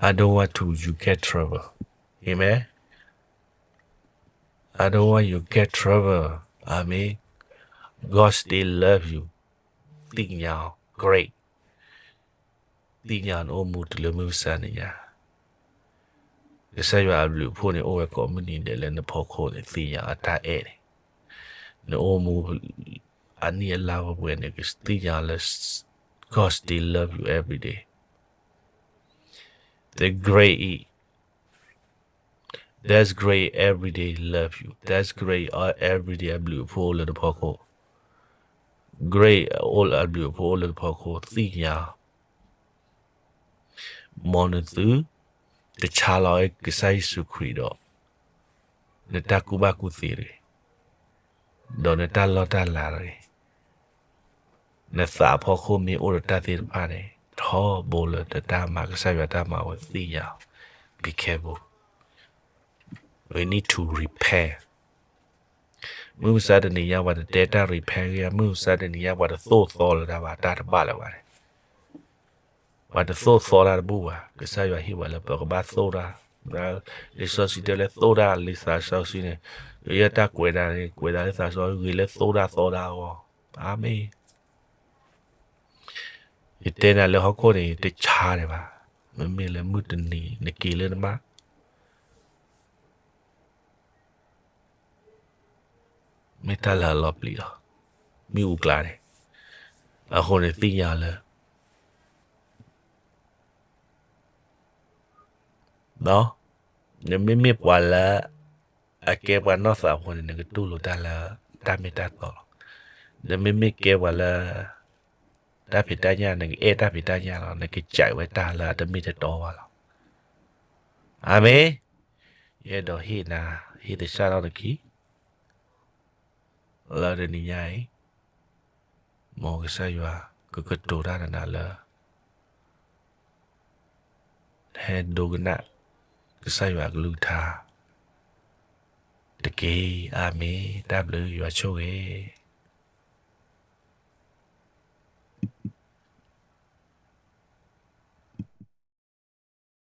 I don't want to you get trouble. Amen. I don't want you get trouble. Amen. God still love you. သ့ၣ်ညါ great. သ့ၣ်ညါနအိၣ်မူတုၤလၢမုၢ်မဆါတနံၤညါ, ကစၢ်ယွၤအဘျုးအဖှိၣ်န့ၣ် အိၣ်ဝဲကိးမုၢ်နံၤဒဲးလၢနဖီခိၣ်န့ၣ် သ့ၣ်ညါအတၢ်အဲၣ်န့ၣ်, နအိၣ်မူ အနံၣ်အလါဝဲပှဲၤန့ၣ် ကသ့ၣ်ညါလၢ God still love you every day. The great That's great every day love you. That's great every day အဘျုးအဖှိၣ်အိၣ်လၢနဖီခိၣ်. Great အိၣ်လၢအဘျုးအဖှိၣ်အိၣ်လၢနဖီခိၣ် သ့ၣ်ညါ, မ်နသုတဆါလီၤကစၢ်ယ့ၣ်ၡူးခရံာ်ဒီး နတၢ်ကူၣ်ဘၣ်ကူၣ်သ့တဂ့ၤ, ဒီးနတၢ်လီၢ်တၢ်လၤတဂ့ၤ. နသးဖီခိၣ်မ့ၢ်အိၣ်ဒီးတၢ်သ့ၣ်တဖၣ်န့ၣ် ထီဘိလၢနတၢ်မၤကစၢ်ယွၤတၢ်မၤဝဲသ့ၣ်ညါ, be careful. We need to repent. မုၢ်မဆါတနံၤညါ ပှၤတတဲတၢ် repent ဂ့ၤ, မုၢ်မဆါတနံၤညါ ပှၤတသိၣ်သီလၢၤတၢ်ဘၣ် တၢ်တဘၣ်လၢၤဘၣ်န့ၣ်, ပှၤတသိၣ်သီတၢ်တဘူၣ်ဘၣ်. ကစၢ်ယွၤဟ့ၣ်ပှၤလၢပကဘၣ်သိၣ်တၢ်, လံာ်စီဆှံတဲလၢသိၣ်တၢ်လံသးစီဆှံန့ၣ်, ယတၢ်ကွဲးတၢ်န့ၣ် ကွဲးတၢ်လၢသးစီဆှံဂ့ၤလၢသိၣ်တၢ်သီတၢ်အဂီၢ်. အၤမ့ၣ်. ယတဲနၤလၢဟီၣ်ခိၣ်န့ၣ် တဆါန့ၣ်ဘၣ်, မ့မ့ၢ်လၢမုၢ်တနံၤနက့ၤလၢနမါ မ့ၢ်တၢ်လၢအလီၤပျံၤလီၤ. မ့ၣ်အူကျါန့ၣ်, အဃိန့ၣ်သ့ၣ်ညါလၢ နမ့မ့ၢ်ပှၤလၢ အကဲပှၤနီၢ်သးဖိန့ၣ် နကတူၢ်လိာ်တၢ်လၢတၢ်မ့ၢ်တၢ်တီလီၤ. နမ့မ့ၢ်ကဲပှၤလၢ တၢ်ဖံးတၢ်ညၣ် နကအဲၣ်တၢ်ဖံးတၢ်ညၣ်လီၤ. နကစံးဝဲတၢ်လၢအတမ့ၢ်တတီဘၣ်လီၤ. အၤမ့ၣ်. ယအဲၣ်ဒိးဟ့ၣ်နၤ ဟ့ၣ်သဆၣ်ထီၣ်တခံ လၢတနံၤညါအံၤ, မ်ကစၢ်ယွၤကကတိၤတၢ်ဒီးနၤလၢ နဟဲဒိကနၣ်ကစၢ်ယွၤအကလုၢ်ကထါတက့ၢ်. အၤမ့ၣ်. တၢ်ဘျုးယွၤဆိၣ်ဂ့ၤ